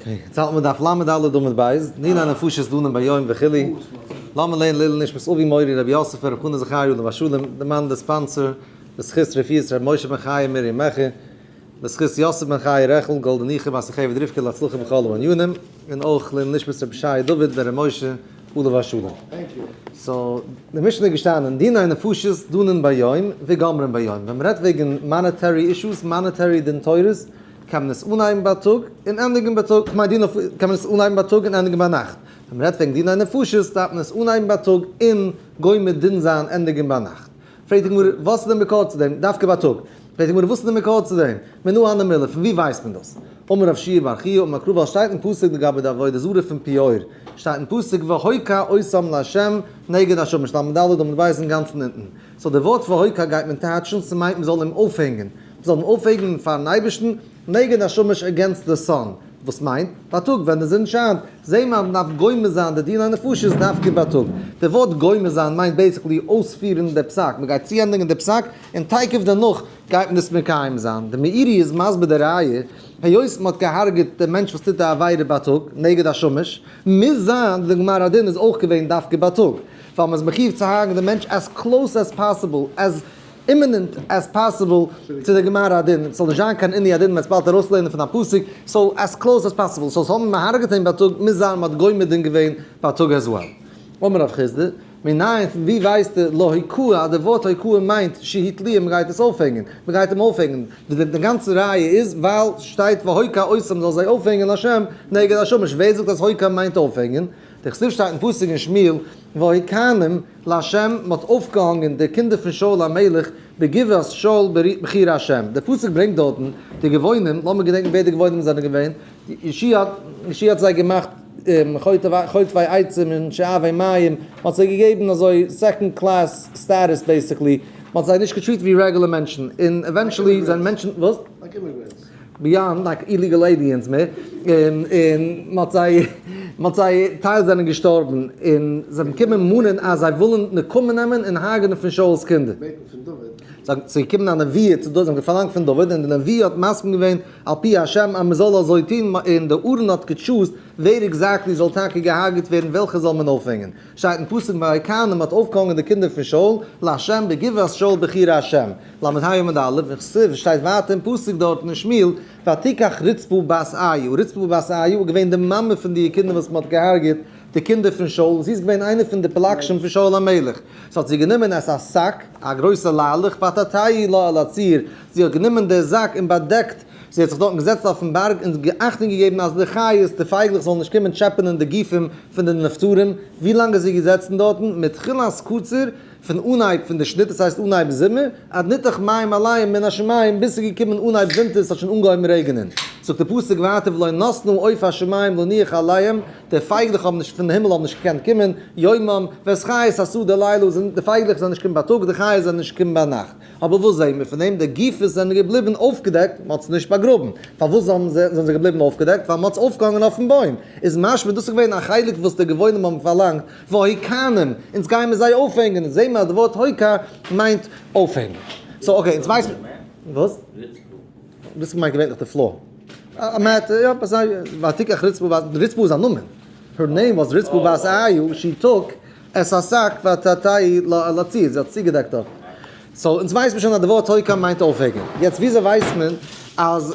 Okay, יעצט האלטן מיר דף ל"ד עמוד ב', דיני נפשות דנין ביום וכו', לאמיר לערנען לעילוי נשמת אבי מורי רבי יוסף ר' חנא זכריה עליו השלום, די מאן די sponsor, לזכות רפואת ר' משה בן חיה מרים מעכי, לזכות יוסף בן חיה רעכל, גאלדע ניחא בת יוכבד רבקה להצלחה בכל הענינים, און אויך לעילוי נשמת רבי ישעי' דוד בן ר' משה עליו השלום. So, די משנה איז געשטאנען, דיני נפשות דנין ביום וגומרין ביום. ווען מ'רעדט וועגן monetary issues, monetary דין תורות, קען מען עס אנהייבן בייטאג און ענדיגן בייטאג, כ'מיין דין אויף, קען מען עס אנהייבן בייטאג און ענדיגן ביינאכט. ווען מ'רעדט וועגן דיני נפשות דארף מען עס אנהייבן בייטאג און גומר דין זיין ענדיגן ביינאכט. פרעגט די גמרא, וואס איז די מקור צו דעם? דווקא בייטאג. פרעגט די גמרא, וואס איז די מקור צו דעם? מנא הני מילי, פון וואו ווייסט מען דאס? אמר רב שיע בר חייא אמר קרא ווייל שטייט אין פסוק לגבי די עבודה זרה פון פיאור, שטייט אין פסוק והוקע אותם לה' נגד השמש, ל"ד עמוד ב' אינגאנצן אונטן. So די ווארט והוקע גייט מען טייטשן, ס'מיינט מ'זאל אים אויפהענגען. מ'זאל אים אויפהענגען פארן אייבערשטן, נגד השמש against the sun, וואס מיינט, בייטאג ווען די זון שיינט, זעהן מיר אז מ'דארף גומר זיין די דיני נפשות דווקא בייטאג. די ווארט גומר זיין מיינט basically אויספירן די פסק, מ'גייט צוענדיגן די פסק און תיכף דערנאך גייט מען עס מקיים זיין. די מאירי איז מסביר די ראיה, היות מ'האט געהארגעט די מענטש וואס טוט די עבירה בייטאג, נגד השמש, מוז זיין די גמר הדין איז אויך געווען דווקא בייטאג, ווייל מ'איז מחיוב צו הרג'ן די מענטש as close as possible, as imminent as possible צו די גמר הדין, ס'זאל נישט זיין קיין עינוי הדין, מ'וועט עס באלד ארויסלערנען פון א פסוק, so as close as possible, so האבן מ'הרג'עט אים בייטאג מוז זיין מ'האט גומר דין געווען בייטאג as well. אמר רב חסדא, מנין פון ווי ווייסטו להוקעה אז די ווארט הוקעה מיינט שהתליע מ'גייט עס אויפהענגען, מ'גייט אים אויפהענגען, די גאנצע ראיה איז ווייל שטייט והוקע אותם מ'זאל זיי אויפהענגען להשם נגד השמש, ווער זאגט אז הוקעה מיינט אויפהענגען? דכתיב שטייט אין פסוק אין שמואל והוקענום לה', מען האט אויפגעהאנגען די קינדער פון שאול המלך בגבעת שאול בחיר ה'. דער פסוק ברענגט דארטן די גבעונים, לאמיר געדענקן ווער די גבעונים זענען געווען, יהושע האט זיי געמאכט חוטבי עצים און שואבי מים, מען האט זיי געגעבן אזוי second class status basically, מען האט זיי נישט געטריט ווי רעגולער מענטשן, און eventually זענען מענטשן, וואס? Like immigrants. Beyond like illegal aliens מער, און און מ'האט זיי מ'האט זיי טייל זענען געשטארבן, און זיי האבן געקומען מאנען אז זיי ווילן נקמה נעמען און הרג'נען פון שאול'ס קינדער. בעטן פון דוד. זיי ס'איז געקומען א נביא צו דוד, זיי האבן געפארלאנגט פון דוד, און די נביא האט מסכים געווען על פי השם אז מ'זאל אזוי טון, און די ארון האט געטשוזט ווער exactly זאל טאקע געהארגעט ווערן, וועלכע זאל מען אויפהענגען. שטייט אין פסוק והוקענום מ'האט אויפגעהאנגען די קינדער פון שאול לה' בגבעת שאול בחיר ה'. ל"ה עמוד א', וכתיב שטייט ווייטער אין פסוק דארטן אין שמואל, ותקח רצפה בת איה, רצפה בת איה איז געווען די מאמע פון די קינדער וואס מען האט געהארגעט, די קינדער פון שאול, זי איז געווען איינע פון די פלגשים פון שאול המלך, so האט זי גענומען את השק, א גרויסע ליילעך, ותעטהו לה על הצור, זי האט גענומען די זאק און באדעקט, זי האט זיך דארטן געזעצט אויפן בארג און אכטונג געגעבן אז די חיות, די פייגלעך זאלן נישט קומען טשעפענען די גופים פון די נפטרים, ווי לאנג איז זי געזעצן דארטן? מתחילת קציר, פון אנהייב פון די שניט, דאס הייסט אנהייב זומער, עד ניתך מים עליהם מן השמים, ביז ס'איז געקומען אנהייב ווינטער, ס'האט שוין אנגעהויבן רעגענען. זאגט דער פסוק ווייטער ולא נתנו עוף השמים להניח עליהם, די פייגלעך האבן נישט פון הימל האבן נישט געקענט קומען, יומם, ואת חיות השדה לילה, די פייגלעך זענען נישט געקומען בייטאג, די חיות זענען נישט געקומען ביינאכט. אבער וואס זעהן מיר פון דעם? די גופות זענען געבליבן אויפגעדעקט, מען האט עס נישט באגראבן. פארוואס זענען זיי געבליבן אויפגעדעקט? ווייל מען האט עס אויפגעהאנגען אויפן בוים. איז משמע דאס איז געווען א חלק וואס די גבעונים האבן פארלאנגט, והוקענום, אונז גייען מיר זיי אויפהענגען, אונז זעהן מיר אז די ווארט הוקע מיינט אויפהענגען. So okay, אונז ווייסן. וואס? רצפה מיינט געווענליך די floor. א mat, יא, ביי זיי, ותקח רצפה בת, רצפה איז א נאמען. Her name was רצפה בת איה, she took את השק ותעטהו לה על הצור, זי האט צוגעדעקט דארט. So אונז ווייסט מען שוין אז די ווארט הוקע מיינט אויפהענגען. יעצט וויאזוי ווייסט מען אז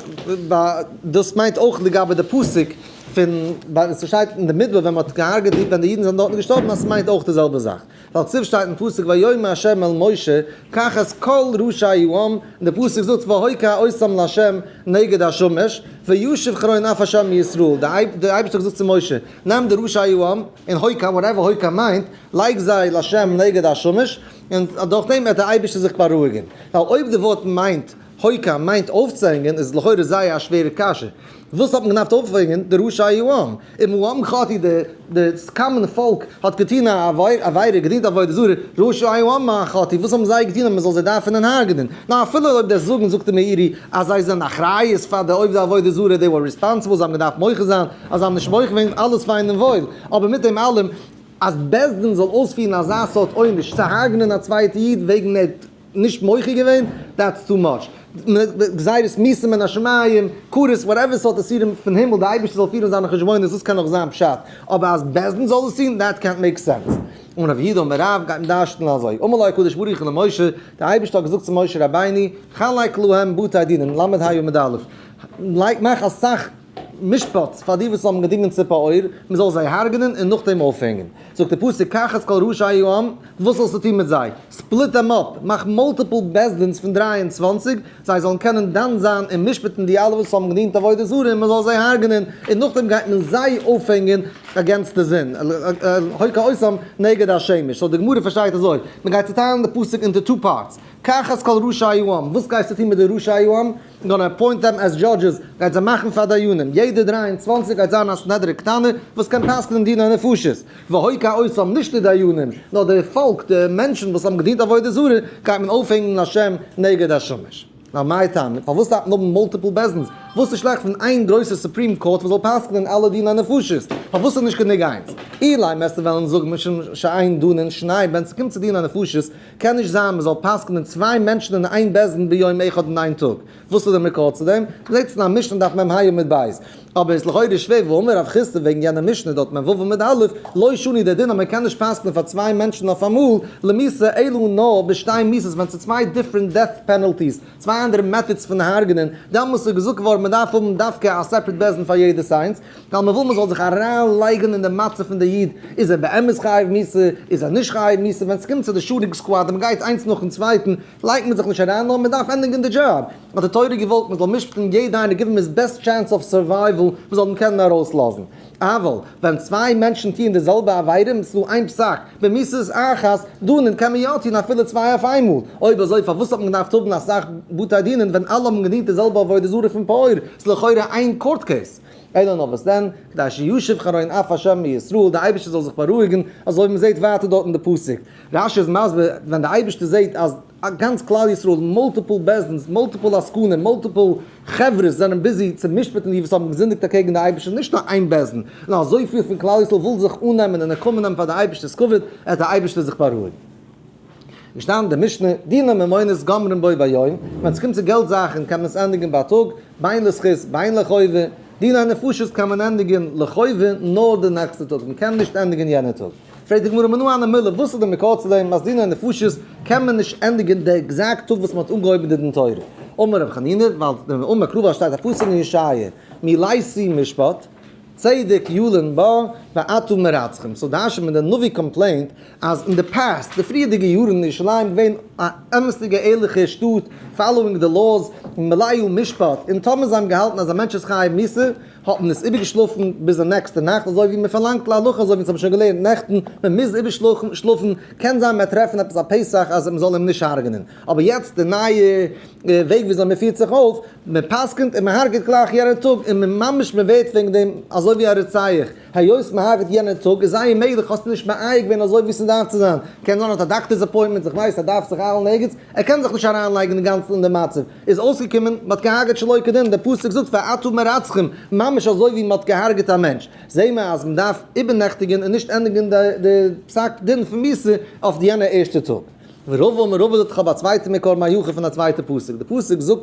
דאס מיינט אויך לגבי די פסוק פון ווען ס'שטייט אין די מדבר ווען מ'האט געהארגעט די ווען די אידן זענען דארטן געשטארבן אז ס'מיינט אויך די זעלבע זאך. ווייל כתיב שטייט אין פסוק ויאמר ה' אל משה קח את כל ראשי העם און די פסוק זאגט והוקע אותם לה' נגד השמש וישב חרון אף ה' מישראל די אייבערשטער האט געזאגט צו משה נעם די ראשי העם און הוקע whatever הוקע מיינט לייג זיי לה' נגד השמש און דורך דעם וועט דער אייבערשטער זיך בארואיגן. ווייל אויב די ווארט מיינט הוקע מיינט אויפצוהענגען איז לכאורה זייער א שווערע קשיא. וואס האט מען געדארפט אויפהענגען? די ראשי העם. אם העם חטאו די די common פאלק האט געטון א עבירה געדינט עבודה זרה, ראשי העם מה חטאו וואס האבן זיי געטון אז מען זאל זיי דארפן און הרג'נען? נאר אפילו אויב דאס זאגן זאגט די מאירי אז זיי זענען אחריות פאר די עובדי עבודה זרה they were responsible זיי האבן געדארפט מוחה זיין אז זיי האבן נישט מוחה געווען אלעס פיין און וואויל אבער מיט דעם אלעם אז בית דין זאל אויספירן אזא סארט עונש צו הרג'נען א צווייטע איד וועגן ער האט נישט מוחה געווען, that's too much. גזירות מיתה מן השמים, כרת, whatever סארט איסורים פון הימל, די אייבערשטער זאל פירן זיינע חשבונות, דאס קען נאך זיין פשט, אבער אז בית דין זאל עס טון, דעט קענט מעיק סענס. און רב יהודה אמר רב גייט מען דרש'נען אזוי, אמר לו הקדוש ברוך הוא למשה, דער אייבערשטער האט געזאגט צו משה רבינו, חלק להם בתי דינים, ל' ה' עמוד א', לייג מאך אסאך משפטס פאר די וואס האבן געדינגען צו פעור, מען זאל זיי הרג'נען און נאכדעם אויפהענגען. זאגט דער פסוק, קח את כל ראשי העם, וואס זאלסטו טון מיט זיי? split them up, מאך multiple בית דין'ס פון 23, זיי זאלן קענען דן זיין און משפט'ן די אלע וואס האבן געדינט עבודה זרה און מען זאל זיי הרג'נען, און נאכדעם גייט מען זיי אויפהענגען against די זון, הוקע אותם נגד השמש. so די גמרא פארשטייט אזוי, מען גייט צוטיילן די פסוק into two parts, קח את כל ראשי העם, וואס גייסטו טון מיט די ראשי העם? gonna appoint them as judges, גייט זיי מאכן פאר דיינים, יעדע 23 גייט זיין א סנהדרין קטנה וואס קען פסק'נען דיני נפשות, והוקע אותם נישט די דיינים, נאר די פאלק, די מענטשן וואס האבן געדינט עבודה זרה, גייט מען אויפהענגן לשם נגד השמש. נאר מאי טעמא, פארוואס דארף מען האבן multiple בית דין'ס? וואס איז שלעכט פון איין גרויסע supreme court וואס זאל פסק'נען אלע דיני נפשות? פארוואס איז נישט גענוג איינס? אילימא וועסטו וועלן זאגן משום שאין דנין שניים, ווען ס'קומט צו דיני נפשות קען נישט זיין מ'זאל פסק'נען צוויי מענטשן אין איין בית דין ביום אחד אין איין טאג. וואס איז די מקור צו דעם? מ'זעט עס אין א משנה דף מ ה עמוד ב'. אבער איז לכאורה שווער, והאמר רב חסדא וועגן יענע משנה דארט מ ו עמוד א', לא שנו דער דין אז מ'קען נישט פסק'נען פאר צוויי מענטשן אויף אמאל, למיתה אלא נאר בשתי מיתות ווען ס'איז צוויי different death penalties, צוויי אנדערע methods פון הרג'נען, דאמאלס איז געזאגט געווארן מ'דארף האבן דווקא א separate בית דין פאר יעדעס איינס, ווייל מ'וויל מ'זאל זיך אריינלייגן אין די מצב פון די איד, איז ער באמת חייב מיתה, איז ער נישט חייב מיתה, ווען ס'קומט צו די shooting squad און מ'גייט איינס נאכן צווייטן, לייגט מען זיך נישט אריין נאר מ'דארף ענדיגן די דזשאב, האט די תורה געוואלט מ'זאל משפט'ן יעדע איינער give אים his best chance of survival מ'זאל אים קענען ארויסלאזן. אבל ווען צוויי מענטשן טוען די זעלבע עבירה און ס'איז דא איין פסק במיתות אחת דנין קען מען יא טון אפילו צוויי אויף איינמאל, אויב אזוי פארוואס האט מען געדארפט האבן אסאך בתי דינין ווען אלע האבן געדינט די זעלבע עבודה זרה פון פעור, ס'איז לכאורה איין court case. אלא נאר וואס דען, כדי שישוב חרון אף השם מישראל, די אייבערשטער זאל זיך בארואיגן, אזוי ווי מ'זעט ווייטער דארט אין די פסוק. רש י איז מסביר, ווען די אייבערשטער זעט אז גאנץ כלל ישראל, multiple בית דין'ס, multiple עסקנים, multiple חברות זענען busy צו משפט'ן די וואס האבן געזינדיגט אקעגן די אייבערשטער, נישט נאר איין בית דין, נאר אזויפיל פון כלל ישראל וויל זיך אננעמען און נקמה נעמען פאר די אייבערשטער'ס כבוד, עט די אייבערשטער זיך בארואיגן. געשטאנען די משנה, דיני ממונות גומרין בו ביום, ווען ס'קומט צו געלט זאכן קען מען עס ענדיגן בייטאג, בין לזכות בין לחובה, דיני נפשות קען מען ענדיגן לחובה נאר די נעקסטע טאג, מ'קען נישט ענדיגן יענע טאג. פרעגט די גמרא מנא הני מילי, וואס איז די מקור צו דעם אז דיני נפשות קען מען נישט ענדיגן די exact טאג וואס מ'האט אנגעהויבן די דין תורה? אמר רבי חנינא, ווייל אמר קרא שטייט א פסוק אין ישעיה, מלאתי משפט, צדק ילין בה ואתו מרצחים, so דרש'נט מען די נביא complainט אז אין די past, די פריערדיגע יארן איז ירושלים געווען א אמת'דיגע ערליכע שטאט following די laws מלאה משפט, און טאמער זיי האבן געהאלטן אז א מענטש איז חייב מיתה האט מען עס איבערגעשלאפן ביז די נעקסטע נאכט אזוי ווי מען פארלאנגט להלכה אזוי ווי אונז האבן שוין געלערנט נעכטן, מען מוז איבערשלאפן, קען זיין מען וועט טרעפן עפעס א פתח אז מען זאל אים נישט הרג'נען, אבער יעצט די נייע וועג וויאזוי מען פירט זיך אויף, מען פסק'נט און מען הרג'עט גלייך יענע טאג און מען ממש מען ווערט וועגן דעם אזוי ווי א רוצח, היות מען הרג'עט יענע טאג איז זייער מעגליך האסטו נישט מעיין געווען אזוי ווי ס'דארף צו זיין, קען זיין ער האט א doctor's appointment, איך ווייס ער דארף זיך איילן ערגעץ, ער קען זיך נישט אריינלייגן אינגאנצן אין די מצב, איז אויסגעקומען מען האט געהארגעט שלא כדין, דער פסוק זאגט ואתו מרצחים, ממש אזוי ווי מען האט געהארגעט א מענטש, זעהן מיר אז מען דארף איבערנעכטיגן און נישט ענדיגן די פסק דין פון מיתה אויף די יענע ערשטע טאג. ורבא אמר רבא זאגט איך האב א צווייטע מקור מהיכא פון א צווייטע פסוק, די פסוק זאגט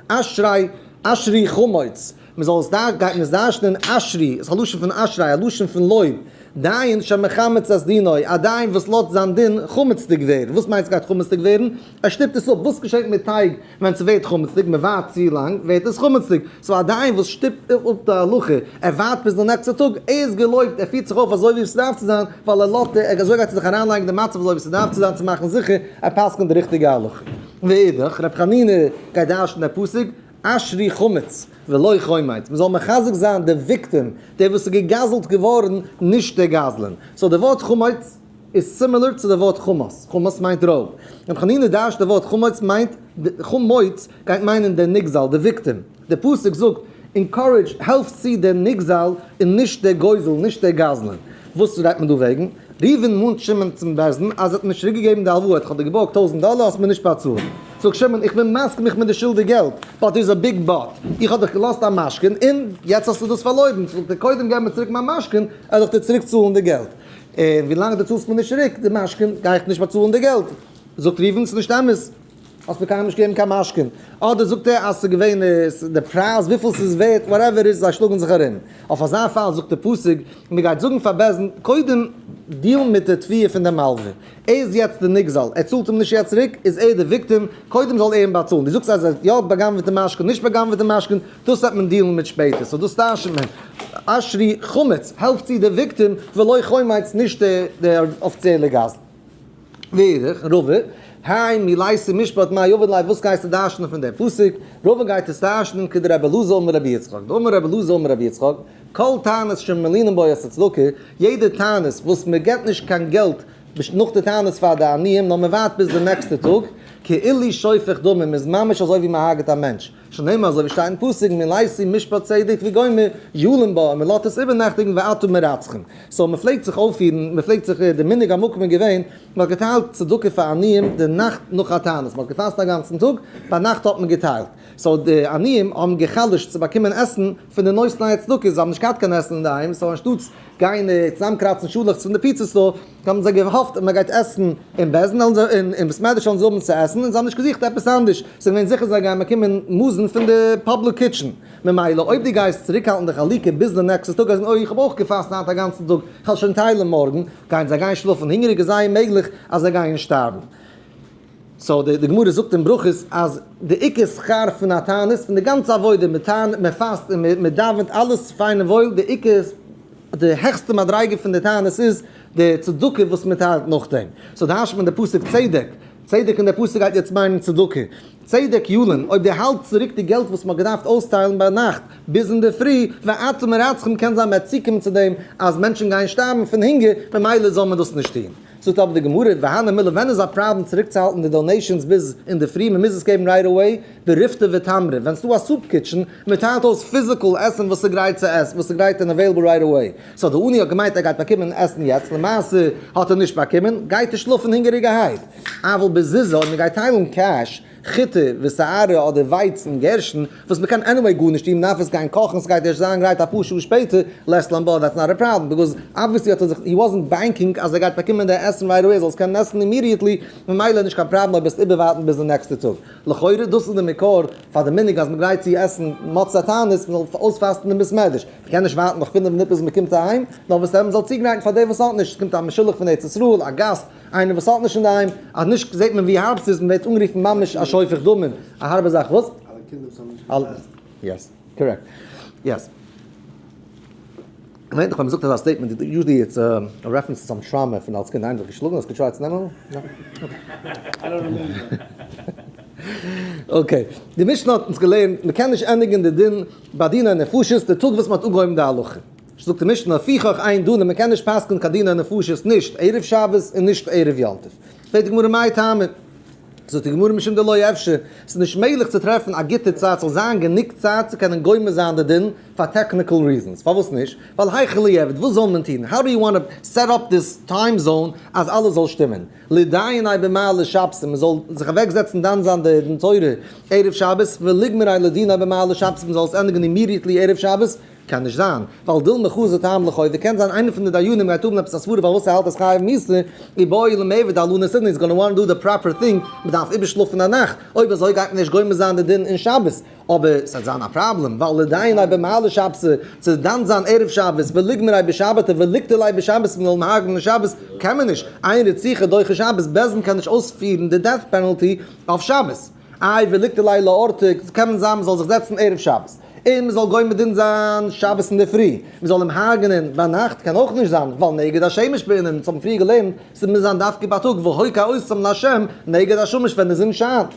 אשרי אשרי חמוץ, מען זאל עס דא גייט מען עס דרש'נען אשרי, עס איז א לשון פון אשרי, א לשון פון לויב, דיין שמחמץ את דינו, א דיין וואס לאזט זיין דין חמצ'דיג ווערן, וואס מיינט ס'גייט חמצ'דיג ווערן? ער שטופט עס אפ, וואס געשעט מיט טייג ווען ס'ווערט חמצ'דיג? מ'ווארט צו לאנג ווערט עס חמצ'דיג, so א דיין וואס שטופט אפ די הלכה, ער ווארט ביז די נעקסטע טאג, ער איז געלויבט, ער פירט זיך אויף אזוי ווי ס'דארף צו זיין, ווייל ער לאזט, אזוי גייט ער זיך אריינלייגן די מצב אזוי ווי ס'דארף צו זיין צו מאכן זיכער ער פסק'נט די ריכטיגע הלכה. ואידך, ר' חנינא גייט דרש'ן דער פסוק, אשרי חמוץ ולא חומץ, מ'זאל מחזק זיין די victim, דער וואס איז געגזל'ט געווארן, נישט דער גזלן. so די ווארט חמוץ איז similar צו די ווארט חמס, חמס מיינט רויב. ר' חנינא דרש'ט די ווארט חמוץ מיינט, חמוץ גייט מיינען דער נגזל, די victim. דער פסוק זאגט, encourage, העלף צו דער נגזל און נישט דער גוזל, נישט דער גזלן. וואס רעדט מען דא וועגן? ראובן מאנט שמעון צום בית דין אז ער האט נישט צוריקגעגעבן די הלוואה, איך האב דיר געבארגט 1000 דאלער האסט מיר נישט באצאלט. זאגט שמעון, איך בין מסכים איך בין דיר שולדיג געלט, but there's a big but, איך האב דיך געלאזט א משכון און יעצט האסטו דאס פארלוירן, זאגט ער, קודם געב מיר צוריק מיין משכון, וועל איך דיר צוריק צאלן די געלט. און ווילאנג דו צאלסט מיר נישט צוריק די משכון גיי איך נישט באצאלן די געלט. זאגט ראובן, ס'איז נישט אמת. האסט מיר קיינמאל נישט געגעבן קיין משכון, אדער זאגט ער אז ס'איז געווען די פרייז וויפיל ס'איז ווערט, whatever איז, זיי שלאגן זיך ארום. אויף אזא פאל זאגט די פסוק, מען גייט זאגן פאר בית דין, קודם deal ן מיט די תביעה פון די מלווה, ער איז יעצט די נגזל, ער צאלט אים נישט יעצט צוריק, איז ער די victim, קודם זאל ער אים באצאלן, דו זאגסט אז ער האט יא בא'גנב'עט די משכון, נישט בא'גנב'עט די משכון, דאס וועט מען deal ן מיט שפעטער, so דאס טייטשט מען, אשרי חמץ, העלפט צו די victim, ולא חומץ, נישט די אפיציעלע גזלן. ואידך, רבא, האי מלייסי משפט מאי עביד ליה, וואס גייסטו דרש'נען פון דעם פסוק? רבא גייט עס דרש'נען כדרבי אלעזר אמר רבי יצחק, דאמר רבי אלעזר אמר רבי יצחק, כל תענית שמלינין בו את הצדקה, יעדע תענית וואס מען געבט נישט קיין געלט נאך די תענית פאר די עניים נאר מען ווארט ביז די נעקסטע טאג, כאילו שופך דמים, איז ממש אזוי ווי מען הרג'ט א מענטש. שנאמר אזוי ווי שטייט אין פסוק מלאתי משפט צדק וגומר ילין בה און מען לאזט עס איבערנעכטיגן ואתם מרצחים. so מען פלעגט זיך אויפפירן, מען פלעגט זיך, די מנהג המקום איז געווען, מען האט געטיילט צדקה פאר עניים די נאכט נאך א תענית, מען האט געפאסט א גאנצן טאג, ביינאכט האט מען געטיילט. so די עניים האבן גע'חלש'ט צו באקומען עסן פון די נותני הצדקה, זיי האבן נישט געהאט קיין עסן אינדערהיים, so אנשטאטס גיין צוזאמקראצן שאלעכץ פון די pizza store, האבן זיי געהאפט אז מען גייט עסן אין בית דין, אין בית מדרש זאלן זיי האבן צו עסן, און זיי האבן נישט געזוכט עפעס אנדערש, ס'איז געווען זיכער זיי גייען באקומען מזון פון די public kitchen, ממילא אויב דו גייסט צוריקהאלטן די חלוקה ביז די נעקסטע טאג, אז אוי איך האב אויך געפאסט היינט א גאנצן טאג, איך וועל שוין טיילן מארגן, גייען זיי גיין שלאפן הונגעריג איז זייער מעגליך אז זיי גייען שטארבן. so די גמרא זאגט אין ברכות אז די עיקר שכר פון א תענית, פון די גאנצע עבודה, מען פאסט און מען דאווענט אלעס פיין און וואויל, די עיקר די העכסטע מדריגה פון די תענית איז די צדקה וואס מען טיילט נאכדעם. so דרש'נט מען די פסוק צדק, צדק אין די פסוק גייט יעצט מיינען צדקה. צדק ילין, אויב דו האלטסט צוריק די געלט וואס מען האט געדארפט אויסטיילן ביינאכט ביז אינדערפרי, ואתם מרצחים קען זיין מען וועט צוקומען צו דעם אז מענטשן גייען שטארבן פון הונגער, ממילא זאל מען דאס נישט טון. זאגט אבער די גמרא, והני מילי ווען איז א פראבלעם צוריקצוהאלטן די donations ביז אינדערפרי, מען מוז עס געבן right away, בריפתא ותמרי, ווען ס'דא א soup kitchen, מען טיילט אויס physical עסן וואס איז גרייט צו עסן, וואס איז גרייט און available right away, so די עני האט געמיינט ער גייט באקומען עסן יעצט, למעשה האט ער נישט באקומען, גייט ער שלאפן הונגעריגערהייט. אבל בזוזא אויב מען גייט טיילן cash, חיטה ושערה אדער ווייץ און גערשטן, וואס מ'קען anyway גארנישט טון, מ'דארף עס גיין קאכן, ס'גייט ערשט זיין גרייט אפאר שעה שפעטער, לית לן בה, that's not a problem, because obviously האט ער זיך, he wasn't banking אז ער גייט באקומען די עסן right away, ער זאל עס קענען עסן immediately, ממילא נישט קיין פראבלעם אויב עס איבערווארטן ביז די נעקסטע טאג. לכאורה דאס איז די מקור פאר די מנהג אז מ'גרייט צו עסן מוצאי תענית, מ'זאל אויספאסטן אין בית מדרש. מ'קען נישט ווארטן נאך פינף מינוט ביז מ'קומט אהיים, נאר וואס מ'זאל צוגרייטן פאר דער וואס האט נישט, ס'קומט א משולח פון ארץ ישראל, א גאסט, איינער וואס האלט נישט אינדערהיים, אז נישט זעט מען ווי הארב ס'איז, מ'ווערט אנגערופן ממש א שופך דמים, א הארבע זאך, וואס? אלע קינדער וואס האבן נישט געפאסט. yes, correct. Yes. געווענליך ווען מ'זאגט אזא statement, usually it's a reference to some trauma פון אלס קינד, איינער האט דיך געשלאגן, האסט געטרייט צו נעמען? יא. Okay. די משנה האט אונז געלערנט, מ'קען נישט ענדיגן די דין ביי דיני נפשות די טאג וואס מ'האט אנגעהויבן די הלכה. זאגט די משנה, לפיכך אין דנין, מען קען נישט פסק'ן קיין דיני נפשות נישט ערב שבת און נישט ערב יום טוב. פרעגט די גמרא מאי טעמא? זאגט די גמרא משום דלא אפשר, ס'איז נישט מעגליך צו טרעפן א גוטע צייט ס'זאל זיין גענוג צייט צו קענען גומר זיין די דין פאר technical reasons. פארוואס נישט? ווייל היכי ליעבד, וואס זאל מען טון? How do you want to set up this time zone אז אלעס זאל שטימען? לידייניה במעלי שבתא, מען זאל זיך אוועק זעצן דן זיין די דין תורה ערב שבת, וליגמריה לדיניה במעלי שבתא, מען זאל עס ענדיגן immediately ערב שבת, קען נישט זיין, ווייל דילמא חזי טעם לחובא, קען זיין איינער פון די דיינים גייט האבן עפעס א סברה פארוואס ער האלט אז חייב מיתה, איבעי למיעבד עלא נסידנא he's gonna want do the proper thing, מען דארף איבערשלאפן א נאכט, אויב אזוי גייט מען נישט גומר זיין די דין אין שבת, אבער ס'וועט זיין א פראבלעם, ווייל לידייניה במעלי שבתא, צו דן זיין ערב שבת, וליגמריה בשבתא וליקטליה בשבת, מען זאל אים הרג'נען אין שבת, קען מען נישט, אין רציחה דוחה שבת, בית דין קען נישט אויספירן די death penalty אויף שבת. איי וליקטליה לאורתא, קען מען זיין מען זאל זיך זעצן ערב שבת. און מען זאל גומר דין זיין שבת אינדערפרי, מען זאל אים הרג'נען ביינאכט קען אויך נישט זיין, ווייל נגד השמש בעינן, אונז האבן פריער געלערנט, ס'מוז זיין דווקא בייטאג, והוקע אותם לה' נגד השמש ווען די זון שיינט.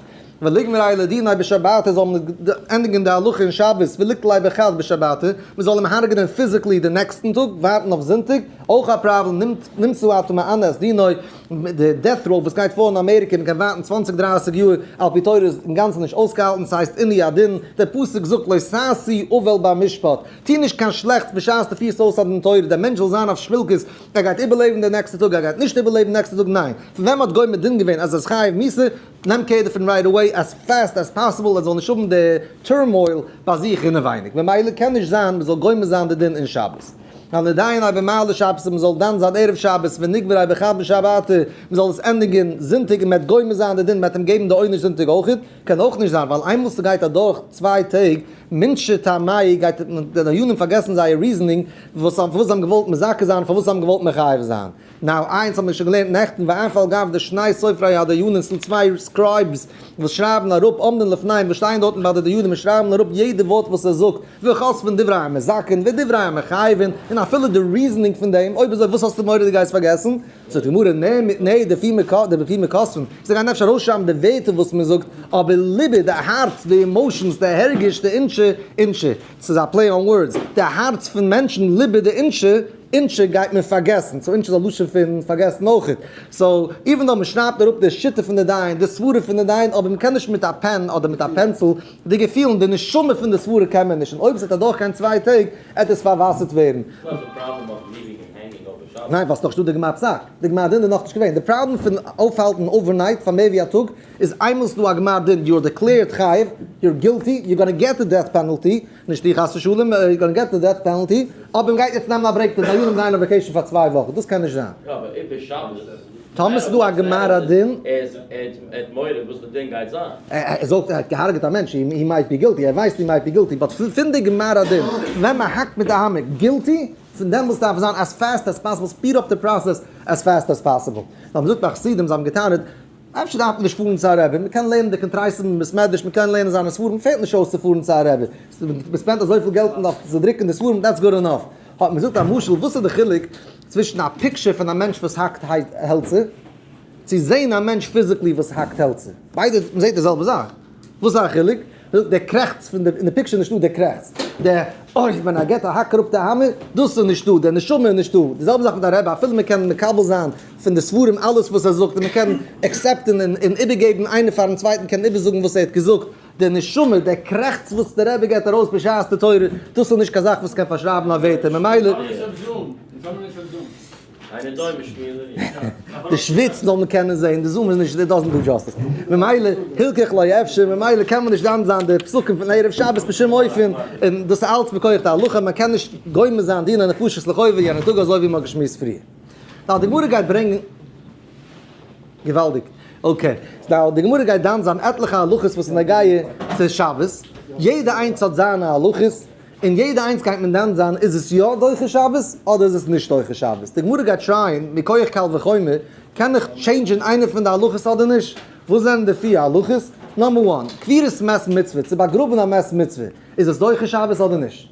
וליגמריה לדיניה בשבתא זאל מען ענדיגן די הלכה אין שבת, וליקטליה בחד בשבתא, מען זאל אים הרג'נען physically די נעקסטן טאג, ווארטן אויף זונטאג, אויך א פראבלעם, נמצא אתה מענה את דינו, די death row וואס גייט פאר אין אמעריקע, מען קען ווארטן צוואנציג דרייסיג יאר, על פי תורה איז אינגאנצן נישט אויסגעהאלטן, ס'הייסט עינוי הדין, דער פסוק זאגט לא תעשו עול במשפט, טו נישט קיין שלעכטס בשעת דו פירסט אויס א דין תורה, דער מענטש זאל זיין אויף שפילקעס, ער גייט איבערלעבן די נעקסטע טאג, ער גייט נישט איבערלעבן נעקסטע טאג, ניין, פון ווען מ'האט גומר דין געווען אז ער איז חייב מיתה, נעם קער דערפון right away as fast as possible, ער זאל נישט האבן די turmoil ביי זיך אינעווייניג, ממילא קען נישט זיין מ'זאל גומר זיין די דין אין שבת. הנידיין אויב במעלה שבת מען זאל דן זיין ערב שבת ונגמר בחד בשבתא, מען זאל עס ענדיגן זונטאג און מען וועט גומר זיין די דין, מען וועט אים געבן די עונש זונטאג אויכעט, קען אויך נישט זיין, ווייל איינמאל ס'גייט אדורך 2 טעג, מינשי טעמאי גייט די דיינים פארגעסן זייער reasoning וואס פארוואס זיי האבן געוואלט מזכה זיין, פארוואס זיי האבן געוואלט מחייב זיין. Now, איינס האבן מיר שוין געלערנט נעכטן, ואף על גב דשני סופרי הדיינים, ס'דא צוויי scribes וואס שרייבן אראפ, עומדין לפניהם, וואס שטייען דארטן ביי די דיינים און שרייבן אראפ יעדע ווארט וואס ער זאגט, וכותבין דברי המזכין ודברי המחייבין, און אפילו די reasoning פון דעם, אויב אזוי וואס האסטו מורא דו גייסט פארגעסן? זאגט די גמרא, נע נע דבפי מכותבין, זיי גייען אפשר ארויסשרייבן די ווערטער וואס מען זאגט, אבער ליבא, די הארץ, די emotions, די הרגש, די אינשי, אינשי, ס'איז א play on words, די הארץ פון מענטשן, ליבא דאינשי, אינשי גייט מען פארגעסן, so אינשי איז א לשון פון פארגעסן אויכעט, so even though מען שרייבט אראפ די שיטה פון די דיין, די סברה פון די דיין, אבער מען קען נישט מיט א pen אדער מיט א pencil, די געפילן, די נשמה פון די סברה קען מען נישט, און אויב עס וועט אדורכגיין 2 טעג, עט עס פארוואסערט ווערן. ניין, ווייל ס'איז נאך נישטא די גמר פסק, די גמר דין איז נאכנישט געווען, די פראבלעם פון אויפהאלטן overnight פאר מער ווי א טאג, איז איינמאל ס'דא א גמר דין, you're declared חייב, you're guilty, you're gonna get the death penalty, נישט דו חס ושלום, you're gonna get the death penalty, אבער מ'גייט יעצט נעמען א break, די דיינים גייען אויף vacation פאר 2 וואכן, דאס קען נישט זיין. יא, אבער איבער שבת. טאמער ס'דא א גמר הדין. ער האט מורא וואס די דין גייט זיין. ער זאגט ער האט געהארגעט א מענטש, he might be guilty, ער ווייסט he might be guilty, but פון די גמר הדין, ווען מ'האקט מיט די האמער, guilty, פון דעמאלטס דארף עס זיין as fast as possible, speed up the process as fast as possible. נאר מ'זאגט ביי חסידים, זיי האבן געטענה'ט, אפשר דארף מען נישט פארן צו א רבי, מ'קען לערנען די קונטרסים אין בית מדרש, מ'קען לערנען זיינע ספרים, פעלט נישט אויס צו פארן צו א רבי. מ'spend אזויפיל געלט און דארף צו דרוקן די ספרים, that's good enough. האט מען געזאגט א משל, וואס איז די חילוק צווישן א picture פון א מענטש וואס האקט העלצער, צו זען א מענטש physically וואס האקט העלצער? ביידע, מ'זעט די זעלבע זאך. וואס איז א חילוק? דער קרעכץ פון די, אין די picture איז נישטא דער קרעכץ. דער אוי, ווען ער געט א האק אראפ די האמער, דאס איז נישטא, דער נשמה איז נישטא. די זעלבע זאך מיט א רבי, אפילו מען קען מקבל זיין פון די ספרים אלעס וואס ער זאגט, און מען קען accept ן און איבערגעבן איינער פארן צווייטן קען איבערזאגן וואס ער האט געזאגט, דער נשמה, דער קרעכץ וואס דער רבי געבט ארויס בשעת די תורה, דאס איז נישט קיין זאך וואס קען פארשרייבן אויף ווערטער, ממילא. די שוויץ זאל מען קענען זעהן, די Zoom איז נישט, it doesn't do justice. ממילא, הילכך לא אפשר, ממילא קען מען נישט דן זיין די פסוקים פון ערב שבת בשום אופן, און דאס איז אלץ מכח די הלכה, מען קען נישט גומר זיין דיני נפשות לחובה יענע טאג אזוי ווי מען האט געשמועסט פריער. Now די גמרא גייט ברענגען, געוואלדיג, okay, now די גמרא גייט דן זיין עטליכע הלכות וואס איז נוגע צו שבת, יעדע איינס האט זיינע הלכות, און יעדע איינס גייט מען דן זיין איז עס יא דוחה שבת אדער איז עס נישט דוחה שבת. די גמרא גייט try ען מכח קל וחומר, קען איך change ען איינע פון די הלכות אדער נישט? וואס זענען די פיר הלכות? Number one, קבורת מת מצוה, צו באגראבן א מת מצוה, איז עס דוחה שבת אדער נישט?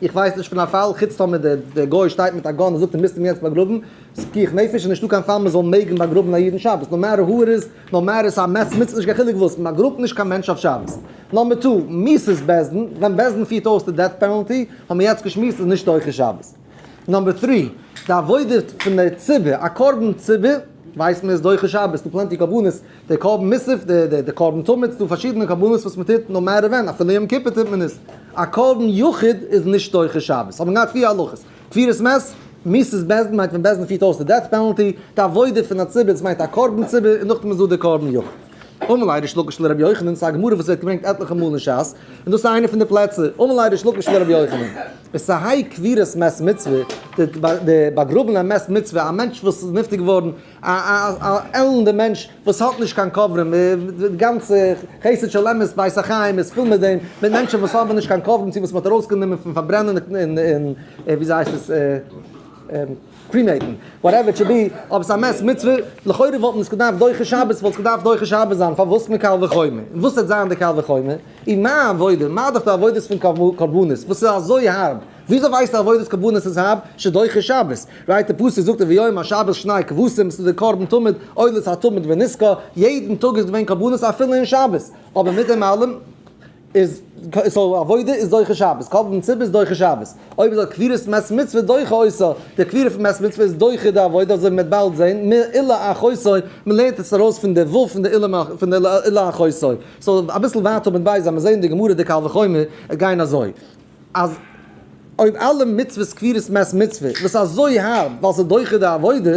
איך ווייס נישט פון א פאל, חוץ טאמער דער גוי שטייט מיט א gun און זאגט דו מוזט אים יעצט באגראבן, ס'איז פיקוח נפש, איז נישטא קיין פאל מען זאל מעגן באגראבן א איד אין שבת, no matter who it is, no matter ס'איז א מת מצוה, נישט קיין חילוק וואס, מען באגראבט נישט קיין מענטש אויף שבת. Number two, מיתת בית דין, ווען בית דין פירט אויס די death penalty, האבן מיר יעצט געשמועסט איז נישט דוחה שבת. Number three, די עבודה פון די ציבור, א קרבן ציבור, ווייסט מען איז דוחה שבת, ס'דא plenty קרבנות, די קרבן מוסף, די קרבן תמיד, ס'דא פארשידענע קרבנות וואס מען טוט no matter ווען, אפילו יום כיפור טוט מען עס. א קרבן יחיד איז נישט דוחה שבת. האבן געהאט פיר הלכות. קבורת מת, מיתת בית דין מיינט ווען בית דין פירט אויס די death penalty, די עבודה פון א ציבור, דאס מיינט א קרבן ציבור, און נאכדעם איז דא די קרבן יחיד. אמר ליה ריש לקיש לרבי יוחנן, ס'איז א גמרא וואס ווערט געברענגט עטליכע מאל אין שס, און דאס איז איינע פון די פלעצער, אמר ליה ריש לקיש לרבי יוחנן, עס איז האי קבורת מת מצוה, די באגראבן א מת מצוה, א מענטש וואס איז נפטר געווארן, א עלנדע מענטש וואס האט נישט קיין קברים, די גאנצע חסד של אמת בית החיים איז פול מיט דעם, מיט מענטשן וואס האבן נישט קיין קברים צו וואס מען האט ארויסגענומען פון פארברענען און וויאזוי הייסט עס cremate ן, whatever it should be, אבער ס'איז א מת מצוה, לכאורה וואלט מען עס געדארפט דוחה שבת, וואלט עס געדארפט דוחה שבת זיין, פארוואס מקל וחומר? און וואס וועט זיין די קל וחומר? און מה עבודה, מה דאך די עבודות פון קרבנות, וואס איז אזוי הארב? וויאזוי ווייסטו עבודת קרבנות איז הארב? שדוחה שבת. Right, די פסוק זאגט וביום השבת שני כבשים, ס'איז די קרבן תמיד, עולת התמיד ונסכה, יעדן טאג איז געווען קרבנות אפילו אין שבת. אבער מיט דעם אלעם איז, so עבודה איז דוחה שבת, קרבן ציבור איז דוחה שבת. אויב איז א קבורת מת מצוה דוחה אותה, די קבורה פון מת מצוה איז דוחה די עבודה, אזוי ווי מ'וועט באלד זען, מעולה אחותו, מ'לערנט עס ארויס פון די ו' פון די עולה אחותו. So אביסל ווייטער מיט בית, אז מיר זעען די גמרא די קל וחומר, עס גייען אזוי. אז אויב אלע מצוות קבורת מת מצוה וואס איז אזוי הארב ווייל ס'איז דוחה די עבודה,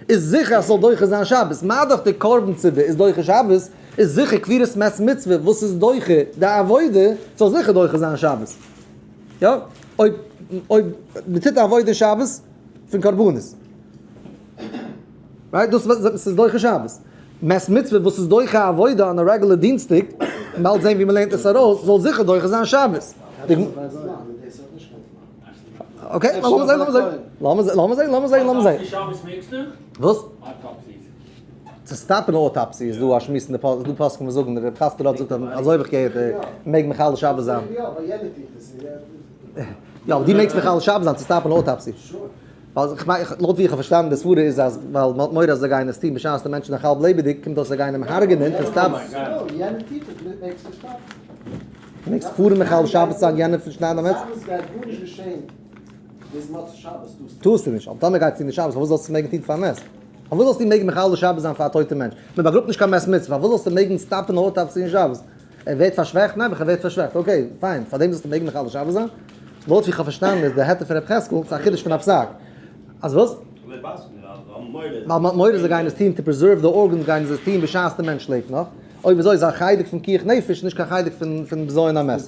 איז זיכער אז ס'זאל דוחה זיין שבת, מה דאך די קרבן ציבור איז דוחה שבת, איז זיכער קבורת מת מצוה וואס איז דוחה די עבודה זאל זיכער דוחה זיין שבת. יא? אויב אויב מ'טוט א עבודה שבת פון קרבנות. Right? דאס וואס איז דוחה שבת. מת מצוה וואס איז דוחה עבודה on א regular דינסטאג, באלד זען ווי מ'לערנט עס ארויס, זאל זיכער דוחה זיין שבת. Okay, לאמיר זען, לאמיר זען. לאמיר זען, לאמיר זען, לאמיר זען, לאמיר זען. וואס? צו stop ן autopsy איז דא א שמועס אין די פוסקים, דא פוסקים וואס זאגן, רב חזקאל ראטה זאגט אזוי האב איך געהערט, מעג מחלל שבת זיין. יא, אבער דו מעגסט מחלל שבת זיין צו stop ן autopsy. ווייל איך מיין, לויט ווי איך האב פארשטאנען די סברה איז אז ווייל מ'האט מורא אז זיי גייען עס טון בשעת די מענטש איז נאך האלב לעבעדיג, קומט אויס זיי גייען אים הרג'ענען צו stop ן. מעגסט פארן מחלל שבת זיין יענעם פון שניידן א מעסער? טארסטו נישט, אבער טאמער גייט צו די שבת פארוואס זאלסטו עס מעגן טון פאר מת? פארוואס זאלסטו מעגן מחלל שבת זיין פאר א טויטע מענטש? מען באגראבט נישט קיין מת מצוה, פארוואס זאלסטו מעגן stop ן autopsy אין שבת? ער ווערט פארשוועכט? נעבעך ער ווערט פארשוועכט, okay fine, פארדעם זאלסטו מעגן מחלל שבת זיין? לויט ווי איך האב פארשטאנען איז די היתר פון רב חזקאל, ס'איז א חידוש פון א פסק. אז וואס? ווייל מ'האט מורא זיי גייען עס טון to preserve די organs גייען זיי עס טון בשעת די מענטש לעבט נאך. אויב אזוי איז א חלק פון פיקוח נפש נישט קיין חלק פון בזיון המת.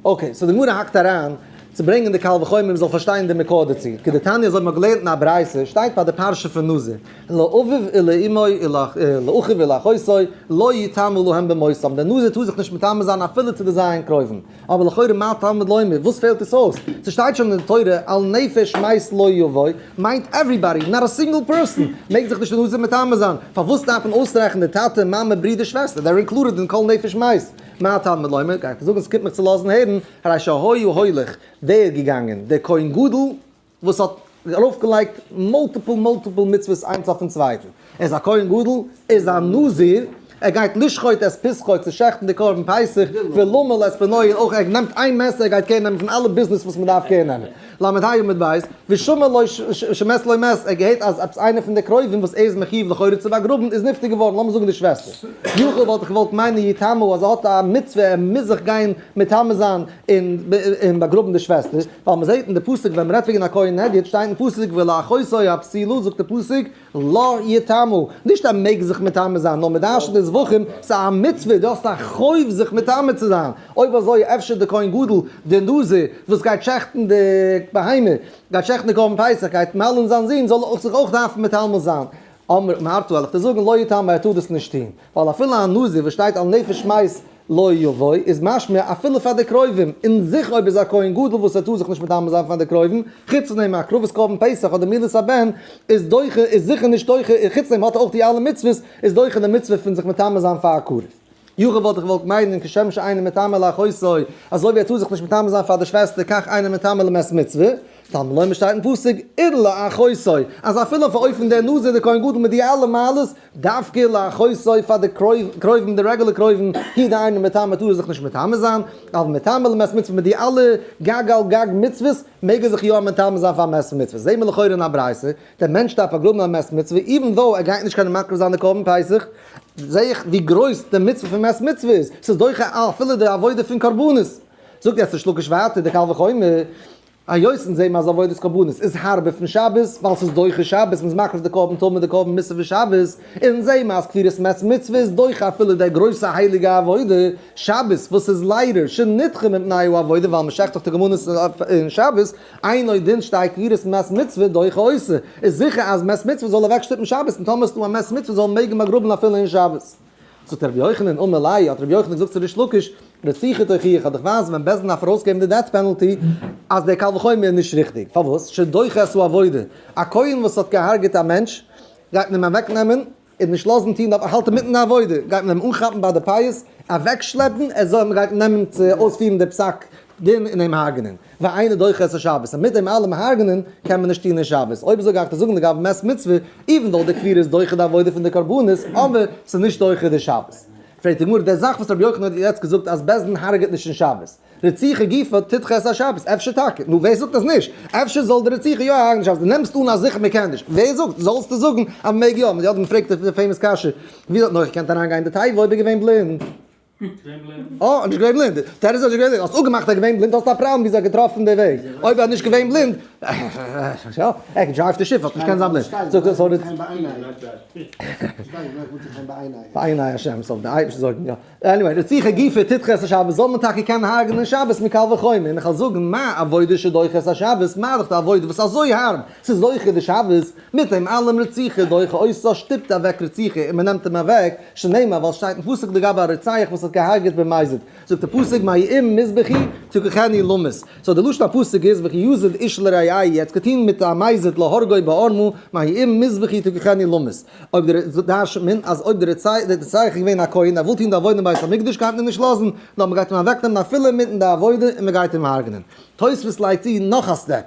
Okay, so די גמרא האקט אריין צו ברענגען די קל וחומר מ'זאל פארשטיין די מקור דערצו. כדתניא אזוי האט מען געלערנט אין א ברייתא, שטייט ביי די פרשה פון נזיר, לאביו ולאמו ולאחיו ולאחותו לא יטמא להם במותם, דער נזיר טאר זיך נישט מטמא זיין אפילו צו די ז' קרובים. אבער לכאורה מה תלמוד לומר, וואס פעלט עס אויס? ס'שטייט שוין אין די תורה על נפש מת לא יבוא, מיינט everybody, not a single person, מעג זיך נישט די נזיר מטמא זיין, פארוואס דארף מען אויסרעכענען די טאטע, מאמע, ברודער, שוועסטער, they're included אין כל נפש מת. מה תלמוד לומר, גייט ער זאגן ס'קומט מיך צו לאזן הערן, הרי שהיה הולך, ווער געגאנגען? דער כהן גדול וואס האט ארויפגעלייגט multiple multiple מצוות איינס אויפן צווייטן, ער איז א כהן גדול, ער איז א נזיר, ער גייט לשחוט את פסחו צו שעכטן די קרבן פסח, ולמול את בנו, און אויך ער נעמט איין מעסער ער גייט care נעמען פון אלע ביזנעס וואס מען דארף care נעמען. ל' עמוד ב', ושמע לו שמת לו מת, ער געהערט אז עפעס איינער פון די קרובים וואס ער איז מחיוב לכאורה צו באגראבן איז נפטר געווארן, לאמיר זאגן די שוועסטער. יכול וואלט איך געוואלט מיינען יטמא אז ער האט א מצוה ער מוז זיך גיין מטמא זיין און באגראבן די שוועסטער, ווייל מען זעט אין די פסוק ווען מען רעדט וועגן א כהן הדיוט שטייט אין פסוק ולאחותו הבתולה זאגט די פסוק לא יטמא, נישט ער מעג זיך מטמא זיין, נאר מ'דרש'נט די זבחים, ס'איז א מצוה, דו האסט א חוב זיך מטמא צו זיין, אויב אזוי אפשר די כהן גדול, די נזיר, וואס גייט שעכטן די בהמה, גייט שעכטן די קרבן פסח, גייט מל'ן זיין זון, זאל ער זיך אויך דארפן מטמא זיין. אמר מר וועל איך דיר זאגן, לא יטמא, ער טאר דאס נישט טון, ווייל אפילו א נזיר וואס שטייט על נפש מת לא יבוא, איז משמע אפילו פאר די קרובים, און זיכער אויב איז א כהן גדול וואס ער טאר זיך נישט מטמא זיין פאר די קרובים, חוץ פון דעם הקרבת קרבן פסח אדער מילת הבן איז דוחה, איז זיכער נישט דוחה, און חוץ דעם האט ער אויך די אלע מצוות, איז דוחה די מצוה פון זיך מטמא זיין פאר א קרוב. יכול וואלט איך געוואלט מיינען כשם שאינו מטמא לאחותו, אזוי ווי ער טאר זיך נישט מטמא זיין פאר די שוועסטער כך אינו מטמא למת מצוה, תלמוד לומר שטייט אין פסוק ולאחותו, אז אפילו אויף א אופן דער נזיר דער כהן גדול מיט די אלע מעלות, דווקא לאחותו פאר די קרובים די regular קרובים, הוא דאינו מטמא טאר ער זיך נישט מטמא זיין, אבל מטמא למת מצוה מיט די אלע גג על גג מצוות, מעג ער זיך יא מטמא זיין פאר מת מצוה. זעהן מיר לכאורה אין א ברייתא, דער מענטש דארף באגראבן א מת מצוה, even though ער גייט נישט קענען מקריב זיין די קרבן פסח, זעה איך ווי גרויס די מצוה פון מת מצוה איז, ס'איז דוחה אפילו די עבודה פון קרבנות. זאגט יעצט ריש לקיש ווייטער די קל וחומר, היות אונז זעהן אז עבודת קרבנות איז הארבער פון שבת, ווייל ס'איז דוחה שבת, מ'איז מקריב די קרבן תמיד די קרבן מוסף פון שבת, און זעהן מיר אז קבורת מת מצוה איז דוחה אפילו די גרויסע הייליגע עבודה שבת וואס איז ליידער שנדחה מפני העבודה ווייל מ'שעכט דאך די קרבנות אין שבת, אינו דין שתהא קבורת מת מצוה דוחה אותה, איז זיכער אז מת מצוה זאל אוועקשטופן שבת און טאמער איז דא א מת מצוה זאל מען מעגן באגראבן אפילו אין שבת. זאגט רבי יוחנן, אמר ליה, האט רבי יוחנן געזאגט צו ריש לקיש, רציחה תוכיח, אז איך ווייס ווען בית דין דארף ארויסגעבן די death penalty, אז דער קל וחומר איז נישט ריכטיג. פארוואס? שדוחה את העבודה. א כהן וואס האט געהארגעט א מענטש, גייט מען אים אוועקנעמען, און נישט לאזן טון, ער האלט אינמיטן די עבודה, גייט מען אים אנכאפן ביי די פאות, אוועקשלעפן, ער זאל, מען גייט אים נעמען צו אויספירן די פסק דין און אים הרג'נען. ואינו דוחה את השבת, און מיט דעם אלעם הרג'נען קען מען נישט טון אין שבת. אויב אזוי גיי איך דיר זאגן לגבי מת מצוה, even though די קבורה איז דוחה די עבודה פון די קרבנות, אבער ס'איז נישט דוחה די שבת. פרעגט די גמרא, די זאך וואס רבי יוחנן האט יעצט געזאגט אז בית דין הרג'עט נישט אין שבת, רציחה גופא תדחה את השבת, אפשר טאקע? נו ווער זאגט אז נישט? אפשר זאל די רציחה יא הרג'נען שבת, דו נעמסט אן אז זיכער מ'קען נישט, ווער זאגט? זאלסטו זאגן אז מ'מעג יא, מ'האט געפרעגט די famous קשיא, ווי האט נח געקענט אריינגיין אין די תיבה אויב ער איז געווען בלינד? אה, נישט געווען בלינד. דער איז נישט געווען בלינד. האסט אפגעמאכט אז ער געווען בלינד, האסטו א פראבלעם ווי אזוי ער האט געטראפן די וועג. אויב ער איז נישט געווען בלינד, ער קען drive די שיף, האט נישט קיין זאמלען. זאגט ער, so בעיני השם, זאל דער אייבערשטער זארגן, יא. Anyway, רציחה גופא תדחה את השבת, זאל מען טאקע קענען הרג'נען אין שבת מקל וחומר, און איך וועל זאגן, מה עבודה שדוחה את השבת, מה דאך די עבודה וואס אזוי הארב, ס'איז דוחה די שבת, מיט דעם אלעם רציחה דוחה אותה שטופט אוועק רציחה און מ'נעמט אים אוועק, שנאמר ווייל ס'שטייט אין פסוק לגבי א רוצח וואס האט געהארגעט במזיד, זאגט די פסוק מעם מזבחי תקחנו למות, so די לשון הפסוק איז וכי יזיד איש לרעהו, ער האט געטון מיט א מזיד להרגו בערמה, מעם מזבחי תקחנו למות, אויב דער דרש'נט מען אז אויב דער רוצח איז געווען א כהן ער וויל טון די עבודה אין בית המקדש גייט מען אים נישט לאזן, נאר מען גייט אים אוועקנעמען אפילו אינמיטן די עבודה און מען גייט אים הרג'נען. תוספות לייגט צו נאך א step,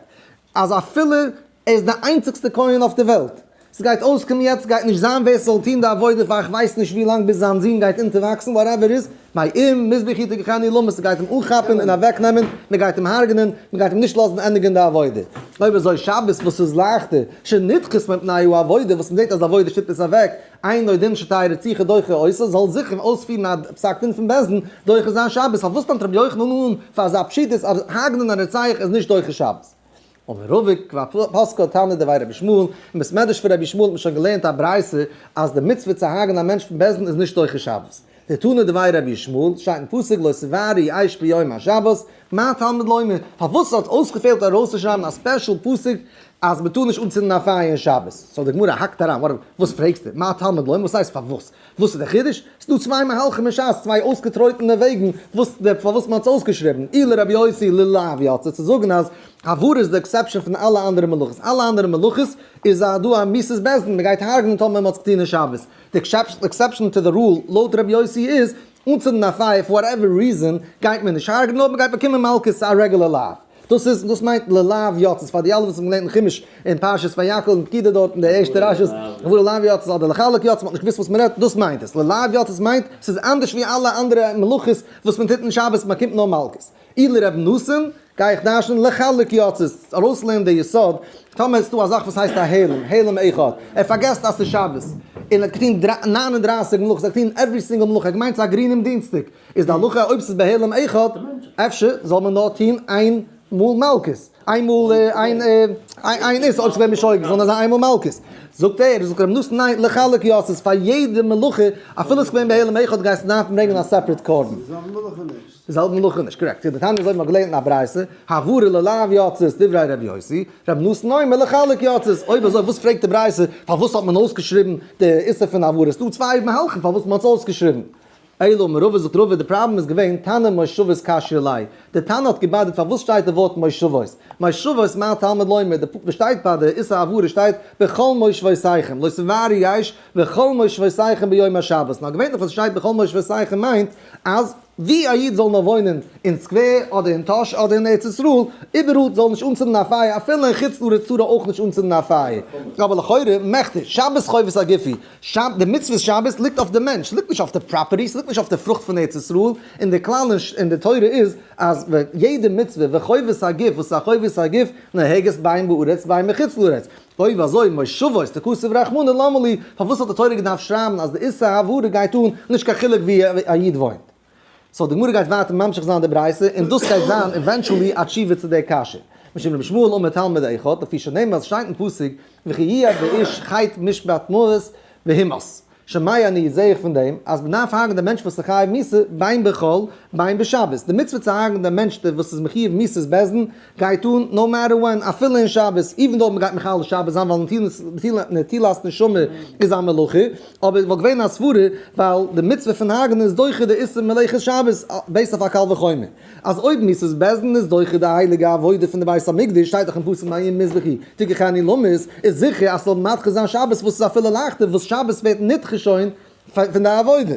אז אפילו ער איז די איינציגסטע כהן אויף די וועלט, ס'גייט אויסקומען יעצט גייט נישט זיין ווער ס'זאל טון די עבודה פאר איך ווייס נישט ווי לאנג ביז זיין זון גייט אונטערוואקסן whatever איז, מעם מזבחי תקחנו למות ס'גייט אים אנכאפן און אוועקנעמען, מ'גייט אים הרג'נען, מ'גייט אים נישט לאזן ענדיגן די עבודה. אויב אזוי שבת וואס איז לייכטער, שנדחית מפני העבודה וואס מ'זעט אז די עבודה שטופט עס אוועק, אינו דין שתהא רציחה דוחה אותה, זאל זיכער אויספירן א פסק דין פון בית דין דוחה זיין שבת, פארוואס נעמט רבי יוחנן אן פאר אזא פשיטות אז הרג'נען א רוצח איז נישט דוחה שבת? אמר רבא כבר פסקה תנא דבי רבי ישמעאל, אין בית מדרש פון רבי ישמעאל האט מען שוין געלערנט א ברייתא אז די מצוה צו הרג'נען א מענטש פון בית דין איז נישט דוחה שבת. דתנא דבי רבי ישמעאל, שטייט אין פסוק לא תבערו אש ביום השבת, מה תלמוד לומר, פארוואס האט אויסגעפעלט ארויסצושרייבן א special פסוק אז מען טאר נישט אנצינדן א פייער אין שבת? So די גמרא האקט אריין, וואס פרעגסטו, מה תלמוד לומר, וואס הייסט פארוואס? וואס איז דער חידוש? ס'איז דא צוויי מהלכים אין שס, צוויי אויסגעטרויטענע וועגן וואס די פארוואס מ'האט עס אויסגעשריבן, אי לרבי יוסי ללאו יצא צו זאגן אז הבערה איז די exception פון אלע אנדערע מלאכות, אלע אנדערע מלאכות איז א דא א מיתת בית דין, מ'גייט הרג'נען טאמער מ'האט עס געטון אין שבת, די exception to the rule לויט רבי יוסי איז, אנצינדן א פייער for whatever reason גייט מען נישט הרג'נען נאר מ'גייט באקומען מלקות א רעגולער לאו. דאס איז, דאס מיינט ללאו יצאת, פאר די אלע וואס האבן געלערנט אין חומש אין פרשת ויקהל און פקודי דארט אין די ערשטע רש"י'ס, וואו ללאו יצאת אדער לחלק יצאת, מ'האט נישט געוואוסט וואס מ'רעדט, דאס מיינט עס, ללאו יצאת מיינט, ס'איז אנדערש ווי אלע אנדערע מלאכות וואס מען טוט אין שבת, מען באקומט נאר מלקות. אי לר' נתן, גיי איך דרש'נען לחלק יצאת, ארויסלערנען די יסוד, טאמער איז דא א זאך וואס הייסט א העלם, העלם אחד, ער פארגעסט אז ס'איז שבת, און ער האט געטון 39 מלאכות, ער האט געטון every single מלאכה, ער האט געמיינט ס'איז א גרינעם דינסטאג, איז די הלכה אויב ס'איז בהעלם אחד, אפשר זאל מען נאר טוהן איין מאל מלקות, איין מאל איין איין איסור, אויב ס'איז געווען בשוגג זאל נאר זיין איין מאל מלקות. זאגט ער, זאגט רבי נתן ניין, לחלק יצאת, פאר יעדע מלאכה, אפילו ס'איז געווען בהעלם אחד גייסטו דארפן ברענגען א separate קרבן. די זעלבע מלאכה נישט. די זעלבע מלאכה נישט, correct. דתניא אזוי ווי מ'האט געלערנט אין א ברייתא, הבערה ללאו יצאת, דברי רבי יוסי, רבי נתן אומר לחלק יצאת, אויב אזוי וואס פרעגט די ברייתא פארוואס האט מען אויסגעשריבן די איסור פון הבערה, ס'דא צוויי מהלכים פארוואס מ'האט עס אויסגעשריבן. אלא אמר רבא זאגט רבא די פראבלעם איז געווען תנא מושבות קשיא ליה, די תנא האט געבאדערט פארוואס שטייט די ווארט מושבות, מושבות מה תלמוד לומר, די וואס שטייט ביי די איסור הבערה שטייט בכל מושבותיכם, לא תבערו אש בכל מושבותיכם ביום השבת, נאר געווענליך וואס שטייט בכל מושבותיכם מיינט אז ווי א איד זאל נאר וואוינען אין סקווער אדער אין טאהש אדער אין ארץ ישראל, איבעראל זאל נישט אנצינדן א פייער אפילו אין חוץ לארץ טאר ער אויך נישט אנצינדן א פייער, אבער לכאורה מכדי שבת חובת הגוף היא, די מצוות שבת ליגט אויף די מענטש, ס'ליגט נישט אויף די property, ס'ליגט נישט אויף די פרוכט פון ארץ ישראל, און די כלל אין די תורה איז אז יעדע מצוה וחובת הגוף וואס איז א חובת הגוף נוהגת בין בארץ בין מחוץ לארץ, אויב אזוי מושבות דכתב רחמנא למה לי, פארוואס האט די תורה געדארפט שרייבן אז די איסור הבערה גייט אן נישט קיין חילוק ווי א איד וואוינט? So די גמרא גייט ווייטער ממשיך זיין די ברייתא און דאס גייט זיין eventually א תשובה צו די קשיא. משום רבי ישמעאל אמר תלמיד אחד, לפי שנאמר עס שטייט אין פסוק וכי יהיה באיש חטא משפט מות והומת. שומע אני זעה איך פון דעם אז מען דארף הרג'ן דעם מענטש וואס איז חייב מיתה בין בחול בין בשבת. די מצוה צו הרג'ן דעם מענטש וואס איז מחיוב מיתת בית דין גייט אן no matter when אפילו אין שבת, even though מען גייט מחלל שבת זיין ווייל נטילת נשמה איז א מלאכה, אבער וואלט געווען א סברה ווייל די מצוה פון הרג'נען איז דוחה די איסור מלאכת שבת based אויף א קל וחומר אז אויב מיתת בית דין איז דוחה די הייליגע עבודה פון די בית המקדש שטייט דאך אין פסוק מעם מזבחי תקחנו למות איז זיכער אז ס'זאל מדחה זיין שבת וואס איז אפילו לייכטער וואס שבת ווערט נדחה שוין פון די עבודה.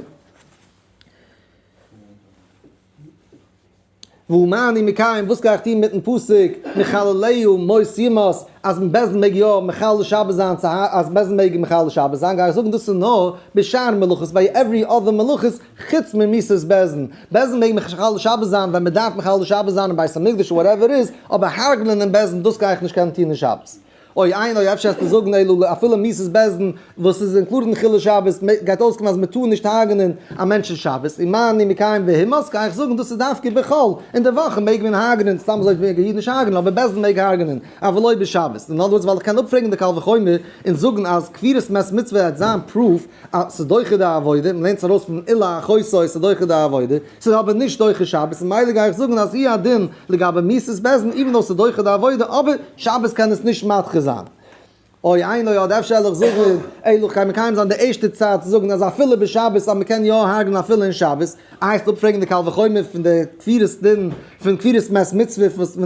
ומה אני מקיים, וואס גיי איך טון מיטן פסוק, מחלליה מות יומת, אז בית דין מעג יא מחלל שבת זיין, אז בית דין מעג מחלל שבת זיין, גיי איך זאגן דאס איז נאר בשאר מלאכות, ביי every other מלאכות, חוץ ממיתת בית דין. בית דין מעג מחלל שבת זיין ווען מען דארף מחלל שבת זיין אין בית המקדש whatever איז, אבער הרג'נען אין בית דין דאס גיי איך נישט קענען טון אין שבת. או אינו, אפשר וועסטו זאגן אלא אפילו מיתת בית דין וואס איז included אין חילול שבת, גייט אויסקומען אז מען טאר נישט הרג'נען א מענטש אין שבת, ומה אני מקיים והומת, גיי איך זאגן דאס איז דווקא בחול, אין די וואכן מעג מען הרג'נען, סתם אזוי מעג א איד נישט הרג'נען, אבער בית דין מעג הרג'נען, אבל לא בשבת. אין other words ווייל איך קען אפפרעגן די קל וחומר און זאגן אז קבורת מת מצוה וועט זיין proof אז ס'איז דוחה די עבודה, מ'לערנט עס ארויס פון אלא אחותו ס'איז דוחה די עבודה, ס'איז אבער נישט דוחה שבת, ממילא גיי איך זאגן אז הוא הדין לגבי מיתת בית דין even though ס'איז דוחה די עבודה אבער שבת קען עס נישט מדחה זיין. או אינו אדער אפשר וועל איך זאגן אלא כ'גיי מקיים זיין די ערשטע צד צו זאגן אז אפילו בשבת אז מ'קען יא הרג'נען אפילו אין שבת, הייסט אפפרעגן די קל וחומר פון די קבורת דין פון קבורת מת מצוה וואס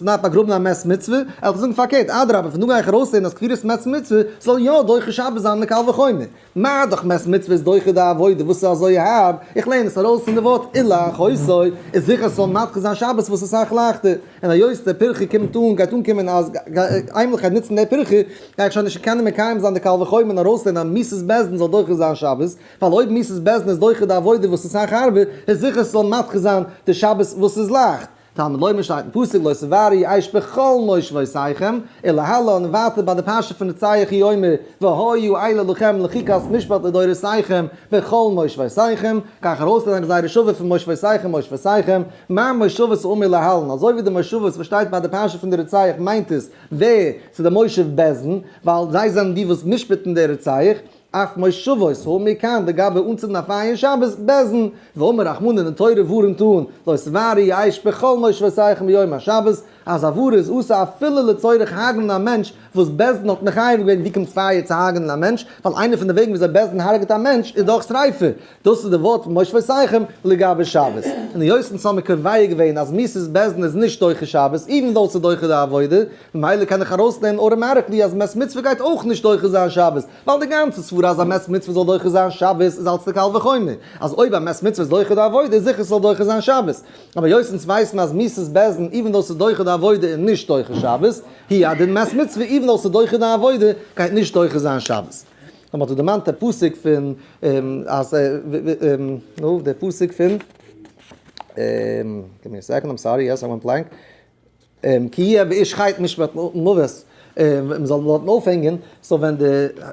מ'דארף באגראבן א מת מצוה, וועל איך זאגן פארקערט אדרבה פון דא גיי איך ארויסלערנען אז קבורת מת מצוה זאל יא דוחה שבת זיין לקל וחומר. מה דאך מת מצוה איז דוחה די עבודה וואס איז אזוי הארב, איך לערן עס ארויס פון די ווארט אלא אחותו, איז זיכער ס'זאל מדחה זיין שבת וואס איז אסאך לייכטער, און היות די פירכא קומט אן גייט אנקומען אז איינמאל כ'גיי נוצן די פירכא גיי איך שוין נישט קענען מקיים זיין די קל וחומר און ארויסלערנען אז מיתת בית דין זאל דוחה זיין שבת, ווייל אויב מיתת בית דין איז דוחה די עבודה וואס איז אסאך הארבער, איז זיכער ס'זאל מדחה זיין די שבת וואס איז לייכט. תלמוד לומר שטייט אין פסוק לא תבערו אש בכל מושבותיכם, ולהלן און ווייטער ביי די פרשה פון רוצח הוא אומר והיו אלה לכם לחוקת משפט לדורותיכם בכל מושבותיכם, גיי איך ארויסלערנען א גזירה שווה פון מושבותיכם מושבותיכם, מה מושבות האמור להלן, אזוי ווי די מושבות וואס שטייט ביי די פרשה פון די רוצח מיינט עס ווער? ס'איז די מושב בית דין, ווייל זיי זענען די וואס משפט'ן די רוצח, אף מושבות האמור כאן לגבי אנצינדן א פייער אין שבת בית דין, ואמר רחמנא די תורה ווארענט אן, לא תבערו אש בכל מושבותיכם ביום השבת, אז הבערה איז אסור אפילו לצורך הרג'נען א מענטש וואס בית דין האט מחייב געווען, ווי קומט פייער צו הרג'נען א מענטש, ווייל איינע פון די וועגן וויאזוי בית דין הרג'ט א מענטש איז דורך שריפה, דאס איז די ווארט פון מושבותיכם לגבי שבת. און היות אונז האמיר קובע געווען אז מיתת בית דין איז נישט דוחה שבת, even though ס'איז דוחה די עבודה, ממילא קען איך ארויסלערנען automatically אז מת מצוה גייט אויך נישט דוחה זיין שבת, ווייל די גאנצע סברה אז א מת מצוה זאל דוחה זיין שבת איז אלץ די קל וחומר, אז אויב א מת מצוה איז דוחה די עבודה איז זיכער ס'זאל דוחה זיין שבת. אבער היות אונז ווייסן אז מיתת בית דין even though ס'איז דוחה די עבודה איז נישט דוחה שבת, הוא הדין מת מצוה even though ס'איז דוחה די עבודה גייט נישט דוחה זיין שבת. און מ'האט דא דערמאנט די פסוק פון אז נו די פסוק פון give me a second I'm sorry yes I went blank כי יהיה באיש חטא משפט מוות מ'זאל דארטן אויפהענגען so ווען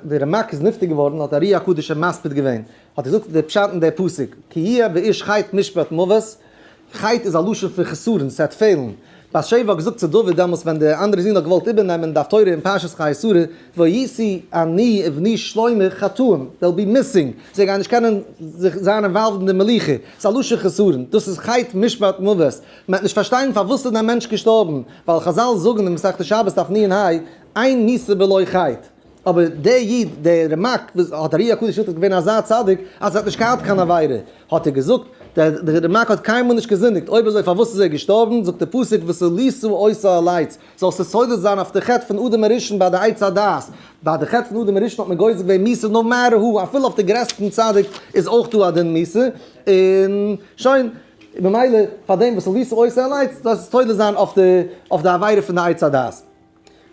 די רמק איז נפטר געווארן האט ארי הקדוש אים מספיד געווען האט ער געזאגט די פשט אין די פסוק כי יהיה באיש חטא משפט מוות חטא איז א לשון פון חסרון, ס'וועט פעלן. בת שבע האט געזאגט צו דוד דעמאלס ווען די אנדערע זון האט געוואלט איבערנעמען די הפטורה אין פרשת חיי שרה, והייתי אני ובני שלמה חטאים, they'll be missing, זיי גייען נישט קענען זיך זיין involved אין די מלוכה, ס'איז א לשון חסרון, דאס איז חטא משפט מוות, מען וועט נישט פארשטיין פארוואס איז דער מענטש געשטארבן, ווייל חזל זאגן אין מסכת שבת דף נ ה, אין מיתה בלא חטא. אבער דער איד, דער רמק, וואס האט ארי הקדוש געזאגט איז געווען אזא צדיק אז ער האט נישט געהאט קיין עבירה, האט ער געזאגט, דער רמק האט קיינמאל נישט געזינדיגט, אויב אזוי פארוואס איז ער געשטארבן? זאגט דער פסוק ותלית אותו על עץ, זאלסטו סולל זיין אויף די חטא פון אדם הראשון ביי די עץ הדעת, ביי די חטא פון אדם הראשון האט מען גוזר געווען מיתה no matter who, אפילו אויף די גרעסטן צדיק איז אויך דא א דין מיתה, און שוין, ממילא פאר דעם ותלית אותו על עץ, זאלסטו סולל זיין אויף די עבירה פון די עץ הדעת.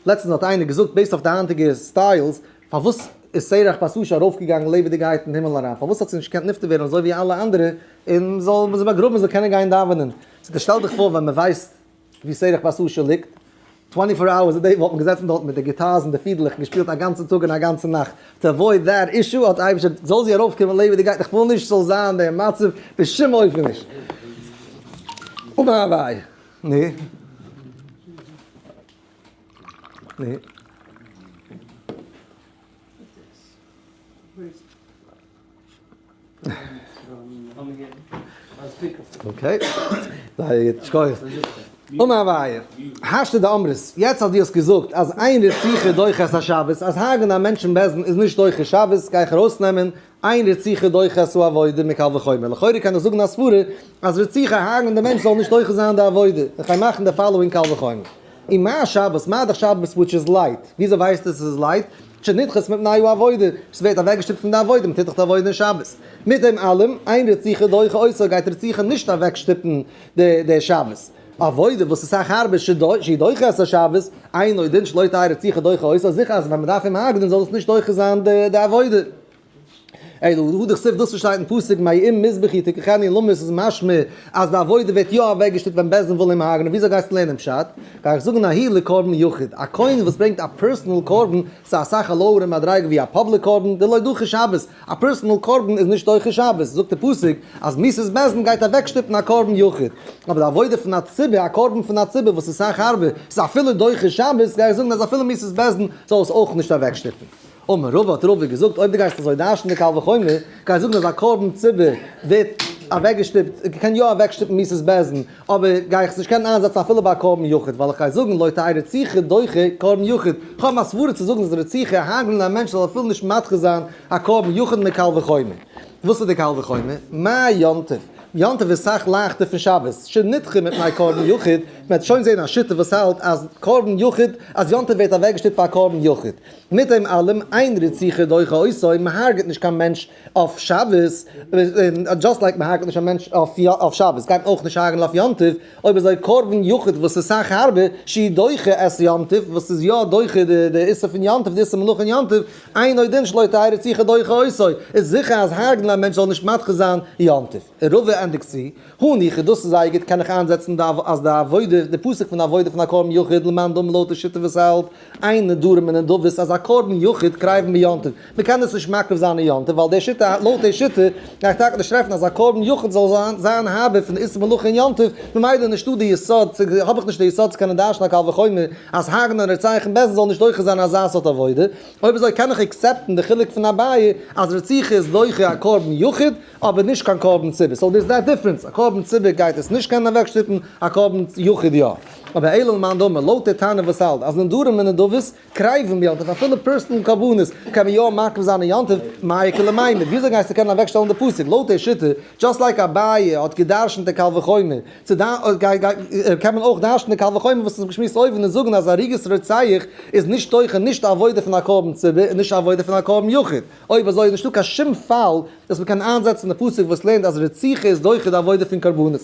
לעצטנס האט איינער געזאגט based אויף די היינטיגע styles, פארוואס איז שרח בת אשר ארויפגעגאנגען לעבעדיגעהייט אין הימל אריין? פארוואס האט זי נישט געקענט נפטר ווערן אזוי ווי אלע אנדערע און זאל מען זי באגראבן זאל קענען גיין דאווענען? סאו שטעל דיך פאר ווען מען ווייסט ווי שרח בת אשר ליגט, 24 hours a day וואלט מען געזעצן דארט מיט די גיטארס און די פידלעך און געשפילט א גאנצן טאג און א גאנצע נאכט to avoid that issue האט אייבערשטער זאל זי ארויפקומען לעבעדיגעהייט איך וויל נישט ס'זאל זיין דער מצב בשום אופן נישט. אמר אביי. ני. ני. Okay. זייער גוט, שכוח. אמר אביי, השתא דאמרת, יעצט אז דו האסט געזאגט אז אין רציחה דוחה את השבת, אז הרג'ענען א מענטש אין בית דין איז נישט דוחה שבת, גיי איך ארויסנעמען אין רציחה דוחה את העבודה מקל וחומר, לכאורה קען איך זאגן א סברה אז רציחה הרג'נען די מענטש זאל נישט דוחה זיין די עבודה, איך גיי מאכן די following קל וחומר. ומה שבת, מה דאך שבת which is light, וויאזוי ווייסטו עס איז light? שנדחית מפני העבודה, עס ווערט אוועקגעשטופט פון די עבודה, מען טוט דאך די עבודה אין שבת. מיט דעם אלעם, אין רציחה דוחה אותה גייט רציחה נישט אוועקשטופן די שבת. עבודה וואס איז סאך הארבער שהיא דוחה את השבת, אינו דין שלא תהא רציחה דוחה אותה, זיכער אז ווען מען דארף אים הרג'נען זאל עס נישט דוחה זיין די עבודה. אלא הא דכתיב דאס וואס שטייט אין פסוק מעם מזבחי תקחני למות איז משמע אז די עבודה ווערט יא אוועקגעשטופט ווען בית דין וויל אים הרג'נען, וויאזוי גייסטו לערנען פשט? גיי איך זאגן ההיא לקרבן יחיד, א כהן וואס ברענגט א personal קרבן, ס'איז אסאך א lower מדריגה ווי א public קרבן, דלא דחי שבת, א personal קרבן איז נישט דוחה שבת, זאגט די פסוק אז מיתת בית דין גייט אוועקשטופן א קרבן יחיד, אבער די עבודה פון א ציבור, א קרבן פון א ציבור וואס איז סאך הארבער, ס'איז אפילו דוחה שבת, גיי איך זאגן אז אפילו מיתת בית דין זאל עס אויך נישט אוועקשטופן. אמר רבא האט רבא געזאגט אויב דו גייסט אזוי דרש'ן די קל וחומר, גיי זאגן אז א קרבן ציבור ווערט אוועקגעשטופט, קען יא אוועקשטופן מיתת בית דין, אבער גיי איך עס נישט קענען איינזעצן אפילו ביי א קרבן יחיד, ווייל איך גיי זאגן לא תהא רציחה דוחה קרבן יחיד, איך האב א סברה צו זאגן אז רציחה, הרג'נען א מענטש זאל אפילו נישט מדחה זיין א קרבן יחיד מקל וחומר. וואס איז די קל וחומר? מה יום טוב? יום טוב איז סאך לייכטער פון שבת, שנדחה מפני קרבן יחיד, מען וועט שוין זען א שיטה וואס האלט אז קרבן יחיד, אז יום טוב ווערט אוועקגעשטופט פאר קרבן יחיד. מיט דעם אלעם, אין רציחה דוחה אותו, מען הרג'ט נישט קיין מענטש אויף שבת, just like מען הרג'ט נישט א מענטש אויף שבת, גייט מען אויך נישט הרג'נען אויף יום טוב, אויב אזוי קרבן יחיד וואס איז סאך הארבער, שהוא דוחה את יום טוב, וואס איז יא דוחה די איסור פון יום טוב, די איסור מלאכה אין יום טוב, אינו דין שלא תהא רציחה דוחה אותו, איז זיכער אז הרג'נען א מענטש זאל נישט מדחה זיין יום טוב. רבא ענדיגט צו, הניחא, דאס איז זייער גוט, קען איך איינזעצן אז די עבודה, די פסוק פון די עבודה פון א קרבן יחיד למאן דאמר לויט די שיטה וואס האלט, אין נדרים ונדבות אז א קרבן יחיד קרבין ביום טוב, מען קען עס נישט מקריב זיין אין יום טוב, ווייל די שיטה, לויט די שיטה, גיי איך טאקע נישט טרעפן אז א קרבן יחיד זאל זיין זיין הארבער פון איסור מלאכה אין יום טוב, ממילא נישטא די יסוד, האב איך נישט די יסוד צו קענען דרש'ן א קל וחומר אז הרג'נען רוצח אין בית דין זאל נישט דוחה זיין אזא סארט עבודה, אויב אזוי קען איך accept ן די חילוק פון אביי אז רציחה איז דוחה א קרבן יחיד אבער נישט קיין קרבן ציבור, so there's that difference, א קרבן ציבור גייט עס נישט קענען אוועקשטופן, א קרבן יחיד יא. אבער אלא למאן דאמר, לויט די תנא וואס האלט אז נדרים און נדבות קרבין ביום טוב, אפילו personal קרבנות קען מען יא מקריב זיין אין יום טוב, מאי איכא למימר, וויאזוי גייסטו קענען אוועקשטעלן די פסוק? לויט די שיטה, just like אביי האט גע'דרש'נט די קל וחומר, צו קען מען אויך דרש'נען די קל וחומר וואס איז געשמועסט אויבן און זאגן אז הריגת רוצח איז נישט דוחה נישט די עבודה פון א קרבן ציבור און נישט די עבודה פון א קרבן יחיד. אויב אזוי איז נישטא קיין שום פאל וואס מ'קען איינזעצן די פסוק וואס לערנט אז רציחה איז דוחה די עבודה פון קרבנות.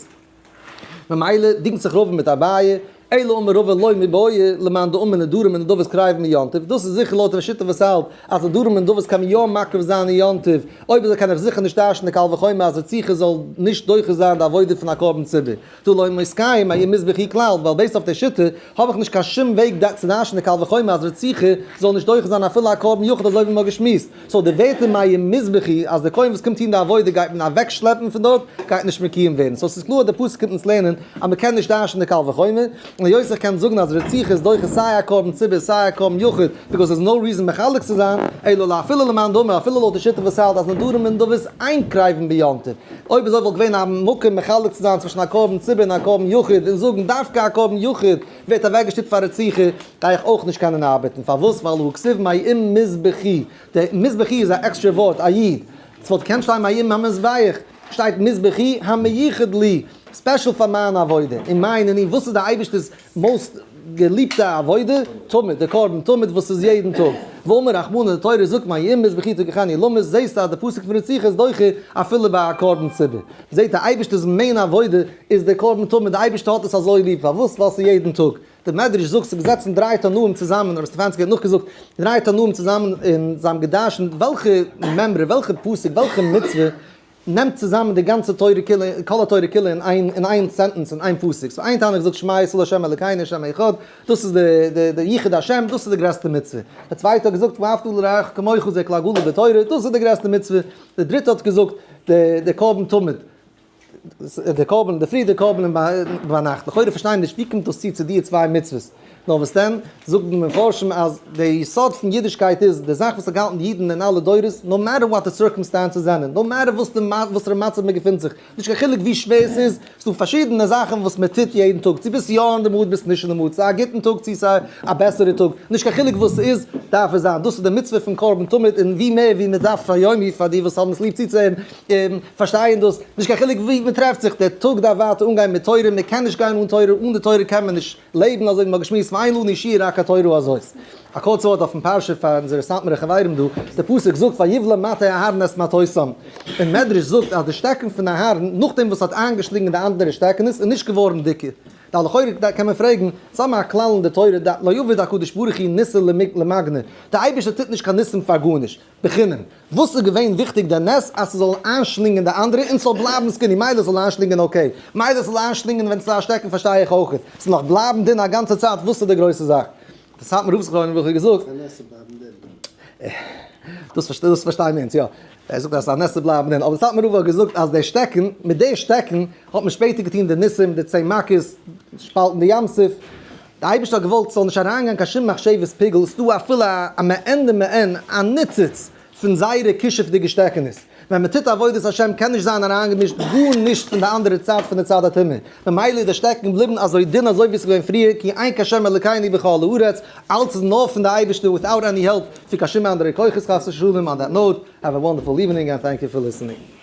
ממילא דינגט זיך רבא מיט אביי, אלא אמר רבא לא מיבעיא למאן דאמר נדרים ונדבות קרבין ביום טוב, דאס איז זיכער לויט די שיטה וואס האלט אז נדרים און נדבות קען מען יא מקריב זיין אין יום טוב, אויב אזוי קען איך זיכער נישט דרש'ן די קל וחומר אז רציחה זאל נישט דוחה זיין די עבודה פון א קרבן ציבור, דהא לא מתקיים מעם מזבחי כלל, ווייל based אויף די שיטה האב איך נישט קיין שום וועג צו דרש'ן די קל וחומר אז רציחה זאל נישט דוחה זיין אפילו א קרבן יחיד אזוי ווי מ'האט געשמועסט. so די ווערטער מעם מזבחי אז די כהן וואס קומט טון די עבודה גייט מען אוועק שלעפן פון דארט גייט נישט מקוים ווערן, so ס'איז קלאר אז די פסוק קומט אונז לערנען אז מ'קען נישט דרש'ן די קל וחומר, און היות איך קען זאגן אז רציחה איז דוחה סיי א קרבן ציבור סיי א קרבן יחיד because there's no reason מחלק צו זיין, אלא לאפילו למאן דאמר אפילו לויט די שיטה וואס האלט אז נדרים און נדבות אין קרבין ביום טוב, אויב אזוי וואלט געווען א מקום מחלק צו זיין צווישן א קרבן ציבור און א קרבן יחיד און זאגן דווקא א קרבן יחיד ווערט אוועקגעשטופט פאר רציחה, גיי איך אויך נישט קענען ארבעטן, פארוואס? ווייל הא כתיב מעם מזבחי, די מזבחי איז א עקסטרע ווארט, א איד, עס וואלט געקענט שטיין מעם המזבח, שטייט מזבחי המיוחד לי, special פאר מיין עבודה, און מיין און וואס איז די אייבערשטער'ס most געליבטע עבודה? תמיד, די קרבן תמיד וואס איז יעדן טאג, ואמר רחמנא, די תורה זאגט מעם מזבחי תקחני למות, זעסטו אז די פסוק פון רציחה איז דוחה אפילו ביי א קרבן ציבור. זעט די אייבערשטער'ס main עבודה איז דער קרבן תמיד, די אייבערשטער האט עס אזוי ליב, פארוואס? ווייל ס'איז יעדן טאג. דער מדרש זאגט ס'איז געזעצן דריי תנאים צוזאמען, רב סטעפאנסקי האט נאכגעזאגט, דריי תנאים צוזאמען און זיי האבן גע'דרש'נט וועלכע מימרא, וועלכע פסוק, וועלכע מצוה נעמט צוזאמען די גאנצע תורה כולה, כל התורה כולה אין איין אין איין sentence, אין איין פסוק. so איין תנא האט געזאגט שמע ישראל ה' אלקינו ה' אחד, דאס איז די די יחוד השם, דאס איז די גרעסטע מצוה. דער צווייטער האט געזאגט ואהבת לרעך כמוך זה כלל גלוי בתורה, דאס איז די גרעסטע מצוה. דער דריטער האט געזאגט די קרבן תמיד, די קרבן אינדערפרי די קרבן ביינאכט, לכאורה פארשטיי נישט ווי קומט דאס צו צו די צוויי מצוות, נאר וואס דען, זאגן די מפרשים אז די יסוד פון אידישקייט איז די זאך וואס האט געהאלטן די אידן אין אלע דורות, no matter what די circumstances זענען, no matter וואס די וואסערע מצב מען געפינט זיך, נישט קיין חילוק ווי שווער ס'איז, ס'דא פארשידענע זאכן וואס מען טוט יעדן טאג, צו ביסט יא אין די mood ביסט נישט אין די mood, ס'איז א גוטן טאג צו ס'איז א בעסערע טאג, נישט קיין חילוק וואס ס'איז, דארף עס זיין, דאס איז די מצוה פון קרבן תמיד, און ווי מער ווי מען דארף פאר יומי, פאר די וואס האבן עס ליב צוצוהערן, און פארשטייען דאס, נישט קיין חילוק ווי מען טרעפט זיך, דער טאג דארף ווייטער אנגיין מיט תורה, מען קען נישט גיין אן תורה, אן די תורה קען מען נישט לעבן, אזוי ווי מען האט געשמועסט ואין לנו ישועה רק התורה הזאת. א קורצע ווארט אויפן פרשה פאר אונזערע סאטמארע חברים דא, דער פסוק זאגט ויבלע מטה אהרן את מטותם, און מדרש זאגט אז די שטעקן פון אהרן נאכדעם וואס האט איינגעשלינגען די אנדערע שטעקענעס איז נישט געווארן דיקער, די לכאורה קען מען פרעגן, ס'איז א כלל אין די תורה, לא עביד הקדוש ברוך הוא ניסא למגנא, די אייבערשטער טוט נישט קיין ניסים פאר גארנישט, בחינם. וואס איז געווען וויכטיג די נס אז ס'זאל איינשלינגען די אנדערע און ס'זאל בלייבן skinny, מילא ס'זאל איינשלינגען okay, מילא ס'זאל איינשלינגען ווען ס'איז א שטעקן פארשטיי איך אויך, ס'זאל נאך בלייבן דין א גאנצע צייט וואס איז די גרויסע זאך? דאס האט מיר רב זכרונו לברכה געזאגט. דאס דאס פארשטיי מיר אונז יא. ער זאגט אז ס'איז א נס צו בלייבן דין, אבער סאטמאר רב האט געזאגט אז די שטעקן, מיט די שטעקן האט מען שפעטער געטון די ניסים, די צען מכות, שפאלטן די ים סוף. די אייבערשטער האט געוואלט ס'זאל נישט אריינגיין קיין שום מחשבת פיגול, ס'דא אפילו א מעין דמעין, א ניצוץ פון זייערע כישופ'דיגע שטעקענעס. ווען מ'טוט עבודת השם קען נישט זיין אריינגעמישט גארנישט פון די אנדערע צד פון די צד הטומאה. ממילא איז די שטעקן געבליבן אזוי דין אזוי ווי עס איז געווען פריער, כי אין כהשם אלוקינו בכל הארץ, אלץ איז נאר פון די אייבערשטער without any help פון קיין שום אנדערע כוחות חס ושלום, on that note, have a wonderful evening and thank you for listening.